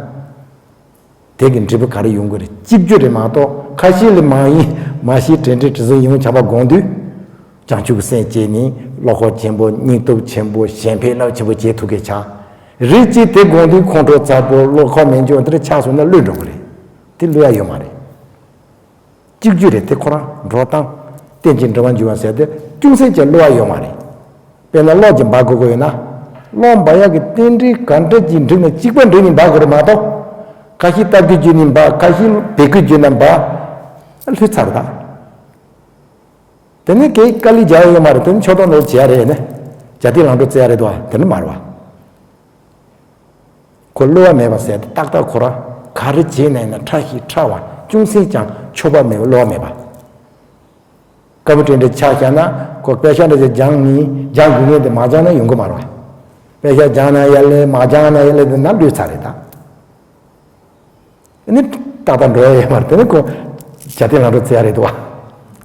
དེ་གི་འབྲས་བུ་ག་རེ་ཡོང་གི་རེད། གཅིག་གྱུར་རེད་མ་གཏོགས། ཁ་ཤས་ལ་མ་ཡིན། མ་ཤེས་དྲན་འཕྲལ་དྲི་བཟོ་ཡིད་འོང་བྱམས་པ་དགོངས་དུས། བྱང་ཆུབ་ཀྱི་སེམས་སྐྱེས་ནས་བློ་ཁོག་ཆེན་པོ། སྙིང་སྟོབས་ཆེན་པོ། གཞན་ཕན་རླབས་ཆེན་པོ་བྱེད་ཐུབ་མཁན་ཆགས། རིགས་གཅིག་དེ་དགོངས་དུས་ཁོང་ཁྲོ་ཚ་པོ། བློ་ཁོག་མེད་འཇོག་འདིར་ཆགས་སོང་ན་བློས་འགྲོ་གི་རེད། དེ་བློ་ཡ་ཡོད་མ་རེད། གཅིག་གྱུར་རེད། དེ་ཁོ་རང་འགྲོ་སྟངས། རྟེན་ཅིང་འབྲེལ་བར་འབྱུང་བ་ཟེར་དེ་ཅུང་ཟད་ཀྱང་བསླུ་བ་ཡོད་མ་རེད། དཔེར་ན་གློག་ཅིག་འབར་དགོས་ཀྱི་ཡོད་ན། གློག་འབར་ཡག་གི་རྟེན་འབྲེལ་ག་འདྲ་ཅིག་འགྲིག་ན་གཅིག་པ་འགྲིག་ནས་འབར་དགོས་རེད་མ་གཏོགས། ཁ་ཤས་སྟབས་ཀྱིས་བརྒྱུད་ནས་འབར། ཁ་ཤས་བེད་ཀྱིས་བརྒྱུད་ན་འབར། ལྷོད་ཚར་ད། དེ་ནས་གའི་དཀའ་ལས་རྒྱག་ཡ་ཡོད་མ་རེད། དེ་ནས་ཆོག་ཐོག་ནོར་བྱེད་ཡ་རེད་ནས། རྒྱ་སྟེང་ལང་འགྲོ་རྩེ་ཡ་རེད་དོ། དེ་འདྲ་མ་རེད་བ། ཁོ་བསླུ་བ་མེད་པ་ཟེར་ཏེ་ཏག་ཏག་ཁོ་རང་ག་རེ་བྱས་ན་ཡིན་ན་ཕྲ་ཞིང་ཕྲ་བ། ཅུང་ཟད་ཀྱང་ཆོག་པ་མེད་པ། བསླུ་བ་མེད་པ། དཀར་པོ་དྲན་འདྲའི་ཆ་བཞག་ན་ཁོ་དཔེ་ཤག་འདྲ་ཞིག་སྦྱང་ནི་སྦྱང་དགོས་ངེས་དེ་མ་སྦྱང་ན་ཡོང་གི་མ་རེད་བ། དཔེ་ཆ་སྦྱང་ན་ཡ་ལེ་མ་སྦྱང་ན་ཡ་ལེ་དེ་ན་ལུས་ཚར་རེད་ད། ནི་ཏག་ཏག་འགྲོ་ཡ་ཡོད་མ་རེད། དེ་ནི་ཁོ་བྱ་དེ་ལང་འགྲོ་བཙལ་ཡ་རེད་དོ།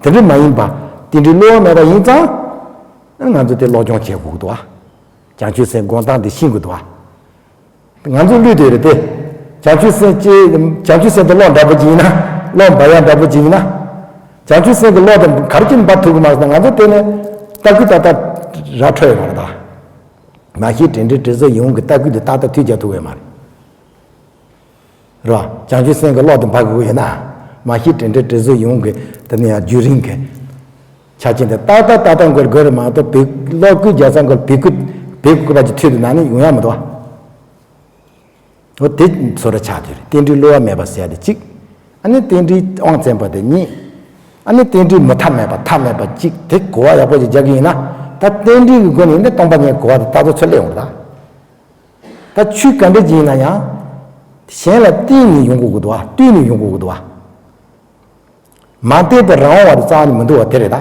དེ་འདྲ་མ་ཡིན་པ་རྟེན་འབྲེལ་བསླུ་བ་མེད་པ་ཡིན་ཙང་། ང་ཚོ་དེ་སློབ་སྦྱོང་བྱེད་དགོས་ཀྱི་འདུག་བ། བྱང་ཆུབ་སེམས་སྒོམ་སྟངས་དེ་ཤེས་དགོས་འདུག་བ། ང་ཚོ་བསླུས་དེ་རེད་དེ། བྱང་ཆུབ་སེམས་ཀྱི་བྱང་ཆུབ་སེམས་དེ་གློག་འདྲ་པོ་ཅིག་ཡིན་ན། གློག་འབར་ཡ་འདྲ་པོ་ཅིག་ཡིན་ན། བྱང་ཆུབ་སེམས་ཀྱི་གློག་དེ་ག་རེ་བྱས་ནས་འབར་ཐུབ་ཀྱི་མ་རེད་ཟེར་ན། ང་ཚོ་དེ་ནས་ལྟ་སྐུལ་ཏག་ཏག་ར་འཕྲོད་ཡོད་མ་རེད་ད། མ་གཞི་དྲན་འབྲེལ་དྲི་ཟ་ཡོངས་ཀྱི་ལྟ་སྐུལ་དེ་ཏག་ཏག་མཐུད་རྒྱག་ཐུབ་ཀྱི་ཡོད་མ་རེད། རེད་བ། བྱང་ཆུབ་སེམས་ཀྱི་གློག་དེ་འབར་དགོས་ཀྱི་ཡོད་ན། མ་གཞི་དྲན་འབྲེལ་དྲི་ཟ་ཡོངས་ཀྱི་དེ་ནས་ཡང་རྒྱུན་རིང་གི་ཆ་རྐྱེན་དེ་ཏག་ཏག་ཏག་ཏག་འགོར་དགོས་རེད་མ་གཏོགས། བེད་གློག་སྐུལ་རྒྱག་ས་འགོར་བེད་སྐུལ་བེད་སྐུལ་པ་ཅིག་མཐུད་དེ་ན་ནི་ཡོང་ཡ་མི་འདུག་བ། འོ་དེ་ཚོ་ར་ཆགས་དུས་རེད། རྟེན་འབྲེལ་བསླུ་བ་མེད་པ་ཟེར་ཡ་དེ་གཅིག་ཨ་ནི་རྟེན་འབྲེལ་དབང་བཙན་པ་དེ་གཉིས། ཨ་ནི་རྟེན་འབྲེལ་མུ་མཐའ་མེད་པ་མཐའ་མེད་པ་གཅིག་དེ་གོ་བ་ཡག་པོ་ཞིག་རྒྱག་གི་ཡིན་ན། ད་རྟེན་འབྲེལ་གྱི་སྒོ་ནས་ནི་སྟོང་པ་ཉིད་གོ་བ་དེ་ཏག་ཏག་ཚུར་སླེབས་ཡོང་གི་རེད་ད། ད་ཆོས་ག་འདྲ་ཅིག་ཡིན་ན་ཡང་། གཞན་ལ་བརྟེན་ནས་ཡོང་དགོས་ཀྱི་འདུག་བ། ལྟོས་ནས་ཡོང་དགོས་ཀྱི་འདུག་བ། མ་བརྟེན་པའི་རང་དབང་བ་དེ་རྩ་བ་ནས་མི་འདུག་བ་དེ་རེད་ད།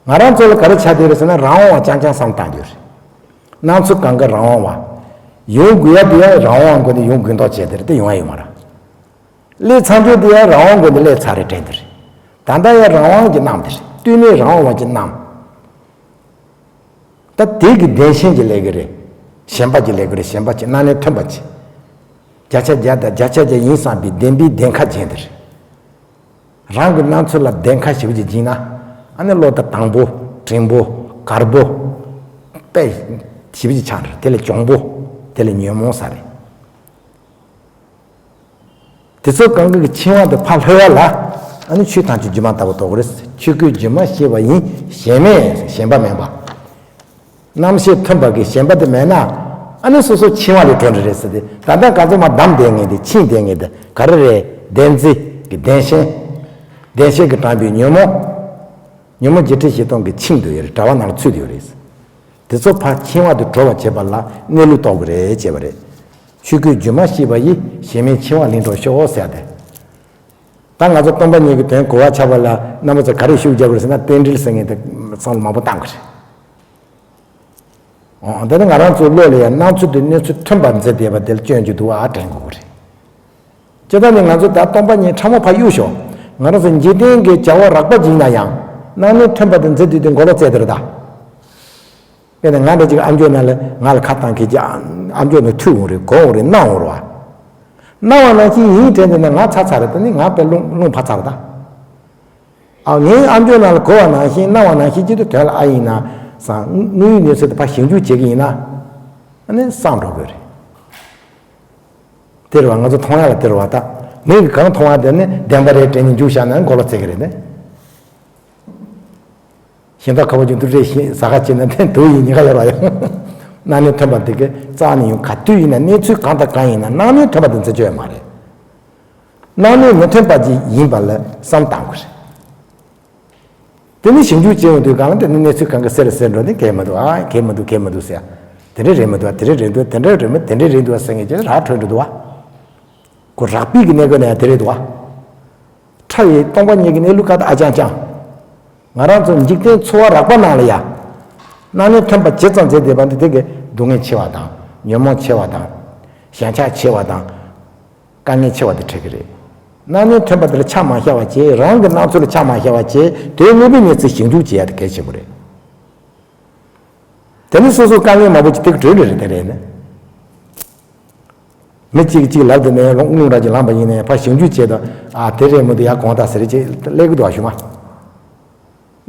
ང་རང་ཚོ་ལ་ག་རེ་ཆགས་བསྡད་རེད་ཟེར་ན། རང་དབང་བ་རྐྱང་རྐྱང་བསམ་བཏང་རྒྱུ་རེད། སྣང་ཚུལ་གང་ག་རང་དབང་བ། ཡོང་དགོས་ཡ་དེ་ཡང་རང་དབང་སྒོ་ནས་ཡོང་དགོས་མདོག་བྱས་དེ་རེད་དེ། ཡོང་ཡ་ཡོད་མ་རེད། སླེབས་ཚར་རྒྱུ་དེ་ཡང་རང་དབང་སྒོ་ནས་སླེབས་ཚར་རེད་དྲན་དེ་རེད། ད་ལྟ་ཡང་རང་དབང་གི་རྣམ་དེ་རེད། ལྟོས་ནས་རང་དབང་བ་གྱི་རྣམ། ད་དེ་གི་བདེན་ཞེན་གྱི་ལས་ཀ་རེད། ཞེན་པ་གྱི་ལས་ཀ་རེད། ཞེན་པ་གྱི་སྣང་ནས་ཐོན་པ་གྱི། བརྒྱ་ཆ་བརྒྱ་དང་བརྒྱ་ཆ་བརྒྱ་ཡིན་བསམ་པའི་བདེན་པའི་བདེན་ཁ་བྱས་འདིར། རང་གི་སྣང་ཚུལ་ལ་བདེན་ཁ་ཞེ་པོ་ཅིག་བྱིན་ན། ཨ་ནི་བློ་ད་དང་པོ། དྲིན་པོ། དཀར་པོ། དཔེ་ཞེ་པོ་ཅིག་ཆགས་འདིར། དེ་ལས་གྱོང་པོ། དེ་ལས་ཉོན་མོངས་ས་རེད། དེ་ཚོ་གང་གི་འཆིང་བ་དེ་ཕར་ལྷོད་ཡ་ལ། ཨ་ནི་ཆོས་ཐམས་ཅད་སྒྱུ་མ་ལྟ་བུ་རྟོགས་རེད། ཆོས་སྐུའི་སྒྱུ་མ་ཤེས་པ་ཡིན། ཞེན་མེད། ཞེན་པ་མེད་པ། རྣམ་ཤེས་མཐུན་པ་གི་ཞེན་པ་དེ་མེད་ན། ཨ་ནི་སོ་སོ་འཆིང་བ་ལས་གྲོལ་འདྲ་རེད་ཟེར་ཏེ། ད་ལྟ་ག་ཚོད་མ་བསྡམས་བསྡད་མཁན་དེ། འཆིང་བསྡད་མཁན་དེ་ག་རེ་རེད། བདེན་འཛིན་གི་བདེན་ཞེན། བདེན་ཞེན་གྱིས་དྲངས་པའི་ཉོན་མོངས། ཉོན་མོངས་བརྒྱད་ཁྲི་བཞི་སྟོང་གིས་འཆིང་དུ་ཡོད་རེད། དྲ་བ་ནང་ལ་ཚུད་དུ་ཡོད་རེད། དེ་ཚོ་ཕར་འཆིང་བ་དེ་གྲོལ་བར་བྱེད་པ་ལ་གནས་ལུགས་རྟོགས་དགོས་རེད་ཅེས་པ་རེད། ཆོས་སྐུའི་སྒྱུ་མ་ཤེས་པ་ཡིས། ཞེན་མེད་འཆིང་བ་ལས་གྲོལ་ཤོག་ཟེར་ཏེ། ད་ང་ཚོ་སྟོང་པ་ཉིད་ཀྱི་དོན་གོ་བ་ཆགས་པ་ལ་རྣམ་པ་ཚོ་ག་རེ་ཤུགས་རྒྱག་དགོས་རེད་ཟེར་ན། རྟེན་འབྲེལ་ཟེར་མཁན་དེ་བསམ་བློ་མང་པོ་བཏང་དགོས་རེད། འོ་དེ་ནི་ང་རང་ཚོའི་བློ་ལ་ཡང་སྣང་ཚུལ་དེ་གནས་ཚུལ་མཐུན་པར་མཛད་བསྡད་པ་དེ་ལ་སྐྱོན་གྱི་འདུག་ཨ་དྲན་དགོས་ཀྱི་རེད། སྤྱིར་བཏང་ནི་ང་ཚོ་ད་སྟོང་པ་ཉིད་ཕྲ་མོ་ཕར་གཡུག་ཞོག་ང་རང་ཚོ་འཇིག་རྟེན་གྱི་བྱ་བ་རགས་པ་ཅིག་ཡིན་ན་ཡང་། སྣང་གནས་མཐུན་པ་དེ་མཛད་དུས་དེ་མགོ་ལོག་བཙལ་དེ་རེད་ད། དཔེར་ན་ང་འདྲ་ཅིག་ཨ་མཆོག་ནང་ལ་ང་ལ་ཁ་བཏང་མཁན་ཅིག་ཨ་མཆོག་ནང་ཐུག་འོང་རེད། གོ་འོང་རེད། སྣང་འོང་རེད་བ། སྣང་བ་ནང་བཞིན་ཡིན་དྲན་དེ་ན་ང་ཚར་ཚར་རེད་ད། ནི་ང་དཔེ་རླུང་རླུང་འཕར་ཚར་རེད་ད། ཨ་ངའི་ཨ་མཆོག་ནང་ལ་གོ་བ་ནང་བཞིན་སྣང་བ་ནང་བཞིན་ཅི་ཐུབ་དོན་ལ་ཨ་ཡིན་ན་བསམ། དངོས་ཡོད་གནས་ཚུལ་དེ་ཕར་ཞིབ་འཇུག་བྱེད་ཀྱི་ཡིན་ན། ཨ་ནི་སངས་འགྲོ་དགོས་རེད། དེ་རེད་བ། ང་ཚོ་མཐོང་ཡ་ལ་དེ་རེད་བ། ད་མིག་གིས་གང་མཐོང་བ་དེ་ནི་བདེན་པ་རེད་དྲན་ནས་འཇུག་བཞག་ན་མགོ་ལོག་བཙལ་གི་རེད་ནི། ཞིང་ཐག་ཁ་བ་ཅིག་འདུག་རེད། ཞིང་ཟ་ཁ་བྱེད་ན་དེ་འདུག་ཡིན་ཉི་ག་ལ་ར་ཡང་། སྣང་གནས་མཐུན་པ་དེ་གི་རྩ་ནས་ཡོང་། ག་དུས་ཡིན་ན་གནས་ཚུལ་གང་དང་གང་ཡིན་ན་སྣང་གནས་མཐུན་པ་དེ་འཛིན་རྒྱུ་ཡོད་མ་རེད། སྣང་གནས་མི་མཐུན་པ་ཅིག་ཡིན་པ་ལ་བསམ་བཏང་དགོས་རེད། དེ་ནི་ཞིབ་འཇུག་བྱེད་ཡོང་དུས་གང་ལ་དེ་ནི་གནས་ཚུལ་གང་གི་གསལ་རུ་གསལ་འགྲོ་ནི་གལ་མི་འདུག་ཨ་གལ་མི་འདུག་གལ་མི་འདུག་ཟེར། དེ་འདྲ་རེད་མི་འདུག་ཨ་དེ་འདྲ་རེད་འདུག་དེ་འདྲ་རེད་མི་དེ་འདྲ་རེད་འདུག་ཨ་ཟེར་མཁན་ཅིག་རག་འཕྲོད་འགྲོ་འདུག་ཨ། ཁོ་རགས་པའི་གི་གནས་སྐབས་ནས་ཡང་དེ་རེད་འདུག་ཨ། ཕྲ་བའི་སྟོང་པ་ཉིད་ཀྱི་གནས་ལུགས་ཀ་ད་ཨ་ཅང་ཅང་། ང་རང་ཚོ་འཇིག་རྟེན་འཚོ་བ་རགས་པ་ནང་ལ་ཡང་། སྣང་གནས་མཐུན་པ་ཇི་ཙམ་མཛད་བསྡད་པ་འདི་དེ་གི་སྡུག་བསྔལ་ཆེ་བ་དང་། ཉོན་མོངས་ཆེ་བ་དང་། ཞེན་ཆགས་ཆེ་བ་དང་། དཀའ་ངལ་ཆེ་བ་དེ་འཕྲད་ཀྱི་རེད། སྣང་གནས་མཐུན་པ་དེ་ལ་ཆ་མ་བཞག་པ་བྱས། རང་གི་སྣང་ཚུལ་ལ་ཆ་མ་བཞག་པ་བྱས། དེའི་དངོས་པོའི་གནས་ཚུལ་ཞིབ་འཇུག་བྱེད་ཡ་དེ་གལ་ཆེན་པོ་རེད། དེ་ནི་སོ་སོ་དཀའ་ངལ་མང་པོ་ཅིག་དེ་གྲོལ་ནི་རེད། དེ་རེད་ནི། མི་གཅིག་གིས་གཅིག་ལབ་དེ་ནས་རླུང་རླུང་ར་ཅིག་ལངས་པ་ཡིན་ནའི་ཕར་ཞིབ་འཇུག་བྱས་དང་། ཨ་དེ་རེད་མི་འདུག་ཡ་གོང་ད་ཟེར་ཅིག་སླེབས་ཀྱི་འདུག་ཨ་ཞུ་མ།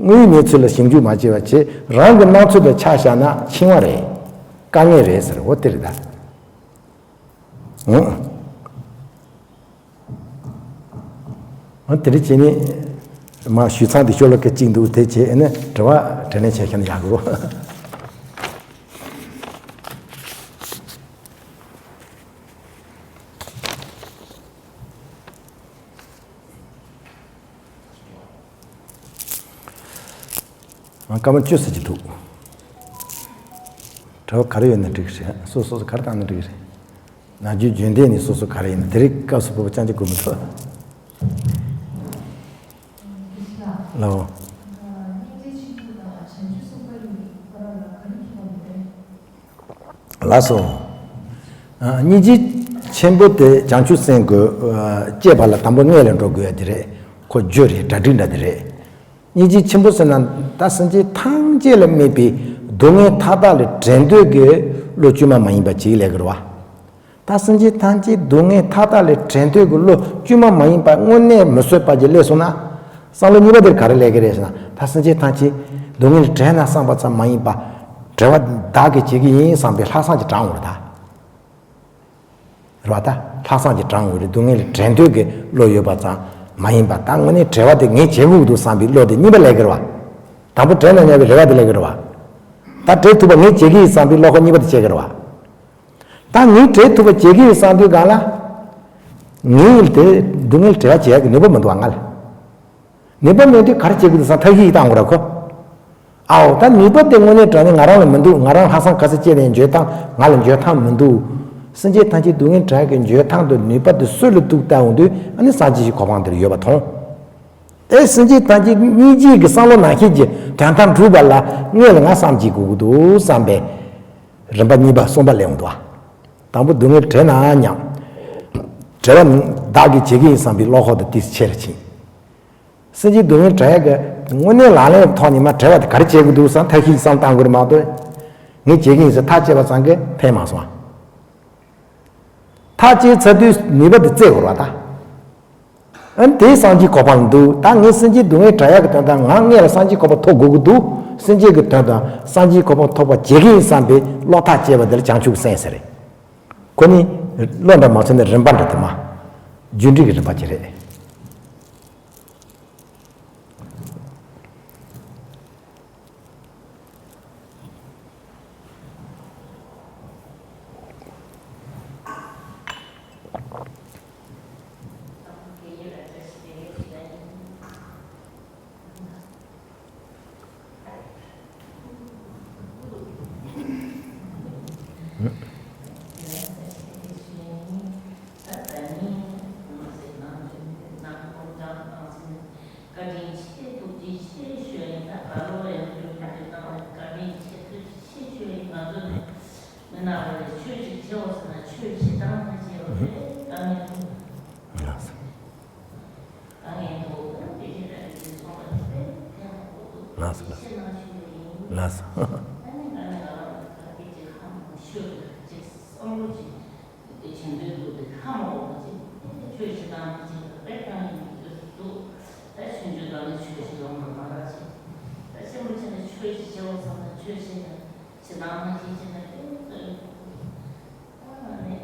དངོས་ཡོད་གནས་ཚུལ་ལ་ཞིབ་འཇུག་མ་བྱས་པ་བྱས། རང་གི་སྣང་ཚུལ་དང་ཆ་བཞག་ན་འཆིང་བ་རེད། དཀའ་ངལ་རེད་ཟེར། འོ་དེ་རེད་ད། ཨང་། ཨང་། དེ་རིང་བྱས་ནས་མ་ཞུས་ཚང་དེ་ཤོ་ལོ་ཀ་གཅིག་འདུག་དེ་བྱས་ནས་དྲི་བ་དྲིས་ལན་བྱས་ཤེས་ན་ཡག་གོ། ཨང་། སྐར་མ་བཅུ་ཙམ་ཅིག་འདུག་དྲི་བ་ག་རེ་ཡོད་ན་འགྲིག་གི་རེད། སོ་སོ་སོ་ག་རེ་བཏང་ན་འགྲིག་གི་རེད། ནམ་རྒྱུན་རྒྱུན་ལྡན་ནས་སོ་སོ་ག་རེ་ཡིན་ན་དེ་རིང་སྐབས་སུ་བབ་པ་ཅང་ཅིག་གོ་མི་ཐུབ། ལའོ། ལགས་སོ། ཨ། སྙིང་རྗེ་ཆེན་པོ་དེ་བྱང་ཆུབ་སེམས་ཀྱི་ཨ་སྐྱེས་པ་ལ་དང་པོ་མངལ་ལ་འགྲོ་དགོས་ཡ་དེ་རེད། ཁོ་རྒྱུ་རེད། གྲ་སྒྲིག་འདྲ་དེ་རེད། སྙིང་རྗེ་ཆེན་པོ་ཟེར་ན་ད་སེམས་ཅན་ཐམས་ཅད་ལ་དམིགས་པའི་སྡུག་བསྔལ་མཐའ་དག་ལས་བྲལ་འདོད་ཀྱི་བློ་བཅོས་མ་མ་ཡིན་པ་ཅིག་ལས་ཀྱི་རེད་བ། ད་སེམས་ཅན་ཐམས་ཅད་སྡུག་བསྔལ་མཐའ་དག་ལས་བྲལ་འདོད་ཀྱི་བློ་བཅོས་མ་མ་ཡིན་པ་དངོས་གནས་མི་བཟོད་པ་ཅིག་སླེབས་སོང་ན། བསམ་བློ་གཉིས་པ་དེར་ག་རེ་སླེབས་ཀྱི་རེད་ཟེར་ན། ད་སེམས་ཅན་ཐམས་ཅད་སྡུག་བསྔལ་ལས་བྲལ་ན་བསམ་པ་ཙམ་མ་ཡིན་པ། བྲལ་བ་བདག་གིས་བྱེད་ཀྱི་ཡིན་བསམ་པའི་ལྷག་བསམ་ཅིག་དྲངས་དགོས་རེད་ད། རེད་བ། ད་ལྷག་བསམ་ཅིག་དྲངས་དགོས་རེད། སྡུག་བསྔལ་ལས་བྲལ་འདོད་ཀྱི་བློ་ཡོད་པ་ཙམ་མ་ཡིན་པ། ད་དངོས་གནས་བྲལ་བ་དེ་ངས་བྱེད་དགོས་ཀྱི་འདུག་བསམ་པའི་བློ་དེ་གཉིས་པ་སླེབས་ཀྱི་རེད་བ། དང་པོ་བྲལ་ན་སྙམ་པའི་རེ་བ་དེ་སླེབས་ཀྱི་རེད་བ། ད་བྲལ་ཐུབ་པ་ངས་བྱེད་ཀྱི་ཡིན་བསམ་པའི་བློ་ཁོག་གཉིས་པ་དེ་སྐྱེ་གི་རེད་བ། ད་ངས་བྲལ་ཐུབ་པ་བྱེད་ཀྱི་ཡིན་བསམ་དུས་སྒང་ལ། ངས་དེ་སྡུག་བསྔལ་བྲལ་བ་བྱེད་ཡག་གི་ནུས་པ་མི་འདུག་ཨ། ང་ལ་ནུས་པ་མེད་དུས་ག་རེ་བྱེད་དགོས་འདུག་བསམ་ཐབས་ཤེས་ཤིག་བཏང་དགོས་ར་ཁོ། ཨའོ། ད་ནུས་པ་དེ་དངོས་གནས་དྲང་གནས་ང་རང་ལ་མི་འདུག་ང་རང་ལྷག་བསམ་ག་ཚོད་བསྐྱེད་ནས་འཇོན་ཐང་ང་ལ་འཇོན་ཐང་མི་འདུག་སེམས་ཅན་ཐམས་ཅད་སྡུག་བསྔལ་བྲལ་གྱི་འཇོན་ཐང་དང་ནུས་པ་དེ་སུ་ལ་འདུག་བལྟ་འོང་དུས་ཨ་ནི་སངས་རྒྱས་ཀྱི་གོ་འཕང་དེར་ཡོད་པ་མཐོང་། ཨེ། སེམས་ཅན་ཐམས་ཅད་སྙིང་རྗེ་གི་བསམ་བློ་ནང་བཞིན་གྱི་དོན་དམ་སྒྲུབ་པ་ལ་དངོས་ལ་ང་བསམ་གྱིས་དགོས་ཀྱི་འདུག་བསམ་པའི་རིམ་པ་གཉིས་པ་གསུམ་པ་སླེབས་འོང་དུས། དང་པོ་སྡུག་བསྔལ་བྲལ་ན་སྙམ། བྲལ་བ་ནི་བདག་གིས་བྱེད་ཀྱི་ཡིན་བསམ་པའི་བློ་ཁོག་དེ་ཏོག་ཙམ་ཆེ་རུ་ཕྱིན། སེམས་ཅན་སྡུག་བསྔལ་བྲལ་ཡག་གི་དངོས་གནས་ལག་ལེན་ཐོག་ནས་མ་བྲལ་བ་དེ་ག་རེ་བྱེད་དགོས་འདུག་བསམ་ཐབས་ཤེས་བསམ་བཏང་དགོས་རེད་མ་གཏོགས། ངས་བྱེད་ཀྱི་ཡིན་ཟེར་ཐག་བཅད་པ་ཙམ་གྱིས་ཕན་མ་སོང་བ། ཐག་བཅད་ཚར་དུས་ནུས་པ་དེ་རྩེ་དགོས་རེད་བ་ད། ཨ་ནི་དེ་སངས་རྒྱས་གོ་འཕང་ལ་འདུག་ད་ངས་སེམས་ཅན་སྡུག་བསྔལ་བྲལ་ཡག་གི་དོན་དག་ང་དངོས་ལ་སངས་རྒྱས་གོ་འཕང་ཐོབ་དགོས་ཀྱི་འདུག་སེམས་ཅན་གྱི་དོན་དག་སངས་རྒྱས་གོ་འཕང་ཐོབ་པ་བྱེད་ཀྱི་ཡིན་བསམ་པའི་བློ་ཐག་བཅད་པ་དེ་ལ་བྱང་ཆུབ་སེམས་ཟེར་རེད། ཁོ་ནི་བློ་འདྲ་མ་ཚོར་ནས་རིམ་པ་འདྲ་དེ་མ། རྒྱུ་འབྲས་ཀྱི་རིམ་པ་ཅིག་རེད། བཀའ་དྲིན་ཆེ། ཐུགས་རྗེ་ཆེ་ཞུ་ཡིན། ད་ད་ལོ་ཡང་ཁྱོད་ཀྱི་དེ་གནང་བའི་བཀའ་དྲིན་ཆེ། ཐུགས་རྗེ་ཆེ་ཞུ་ཡིན། ང་ཚོ་ནི་མི་ན་བ་རེད། ཆོས་ཅིག་བྱེད་འོ་ཟེར་ན་ཆོས་བྱེད་སྟངས་མ་བྱེད་འོ་རེད། དཀའ་ངལ་འདུག་དཀའ་ངལ་འདུག་དེ་བཞིན་དག་གི་སོང་བ་དེ་ཕན་ཐོགས་འདུག་ལགས་སོ། ཐུགས་རྗེ་ཆེ་གནང་ཞུ་ཡིན། ལགས་སོ། ད་ནི་ང་ནི་ང་རང་ལ་ཁ་སྐད་ཅིག་ཧ་མ་ཤོད་ཅིག་བསམ་བློ་ཅིག་དེ་བྱེད་འདོད་འདུག་དེ་ཧ་མ་འོང་བ་ཅིག་དེ་ཆོས་བྱེད་སྟངས་མ་བྱེད་པ་དཔེ་གང་ཡིན་འདོད་འདུག་ད་ཆུང་ཆུང་དང་ནི་ཆོས་བྱེད་ཡོང་བ་མ་རག་ཅིག་ད་ཆེན་པོ་ཆེ་ནས་ཆོས་ཅིག་བྱེད་འོ་བསམ་ན་ཆོས་བྱེད་ཡ། ཇི་ལྟར་མ་བྱེད་ཅེས་ན་ཏེ་ཏེ་ཨ་ནི་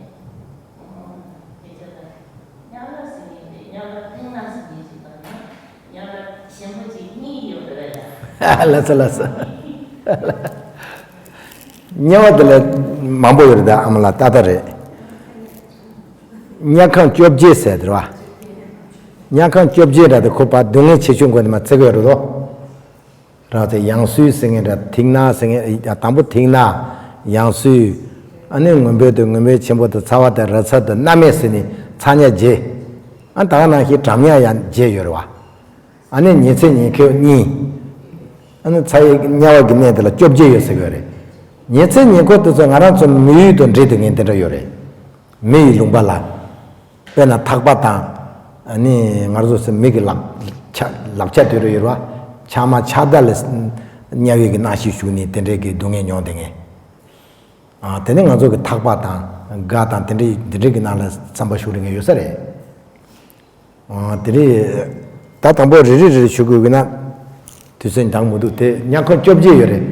ཨ་དེ་ཅག་ལ་དམྱལ་བ་ཟེར་མཁན་དེ་དམྱལ་བ་མཐིང་ནག་ཟེར་མཁན་ཅིག་དང་ནི་དམྱལ་བ་ཆེན་པོ་ཅིག་གཉིས་ཡོད་རེད་ཡ། ལགས་སོ་ལགས་སོ། དམྱལ་བ་དེ་ལ་མང་པོ་ཡོད་རེད་ད་ཨ་མ་ལགས། ཏག་ཏག་རེད། དམྱལ་ཁམས་བཅོ་བརྒྱད་ཟེར་དེ་རེད་བ། དམྱལ་ཁམས་བཅོ་བརྒྱད་འདྲ་དེ་ཁོ་པ་སྡུག་བསྔལ་ཆེ་ཆུང་སྒོ་ནས་མ་བརྩི་གི་ཡོད་རེད་དོ། རང་ཚོས་ཡང་སོས་ཟེར་མཁན་འདྲ་མཐིང་ནག་ཟེར་མཁན་དང་པོ་མཐིང་ནག་ཡང་སོས། ཨ་ནི་སྔོན་པོ་དང་སྔོན་པོ་ཆེན་པོ་དང་ཚ་བ་དང་རི་ཚ་དང་སྣ་མེད་ཟེར་ནས་ཚ་དམྱལ་བརྒྱད། ཨ་ད་ག་ནང་བཞིན་གྲང་དམྱལ་ཡང་བརྒྱད་ཡོད་རེད་བ། ཨ་ནི་ཉི་ཚེ་ཉི་འཁོར་གཉིས། ཨ་ནི་ཚ་བའི་དམྱལ་བ་གི་གནས་དེ་ལ་བཅོ་བརྒྱད་ཡོད་ཟེར་གི་ཡོད་རེད། ཉི་ཚེ་ཉི་འཁོར་དེ་ཚོ་ང་རང་ཚོ་མི་ཡུལ་དང་འབྲེལ་དུ་ངེས་དེ་འདྲ་ཡོད་རེད། མི་ཡི་ལུང་པ་ལ། དཔེར་ན་ཐག་པ་དང་། ཨ་ནི་ང་ཚོ་སེམས་མི་གི་ལག་ཆ་ལག་ཆ་དེ་རུ་ཡོད་ར། ཆག་མ་ཆག་ད་ལ་དམྱལ་བའི་གི་སྣང་ཞིག་ཞུགས་ནས་དེ་འདྲའི་གི་སྡུག་བསྔལ་མྱོང་དེ་ངས། ཨ་དེ་ནི་ང་ཚོ་གི་ཐག་པ་དང་སྒ་དང་དེ་འདྲའི་དེ་འདྲའི་གི་ནང་ལ་རྩམ་པ་ཞུགས་རེ་ངས་ཡོད་ས་རེད། ཨ་དེ་རེད། ད་དང་པོ་རེ་རེ་རེ་རེ་ཞུ་དགོས་ཀྱི་ན། དུས་ཚོད་འདང་མི་འདུག་དེ་དམྱལ་ཁམས་བཅོ་བརྒྱད་ཡོད་རེད།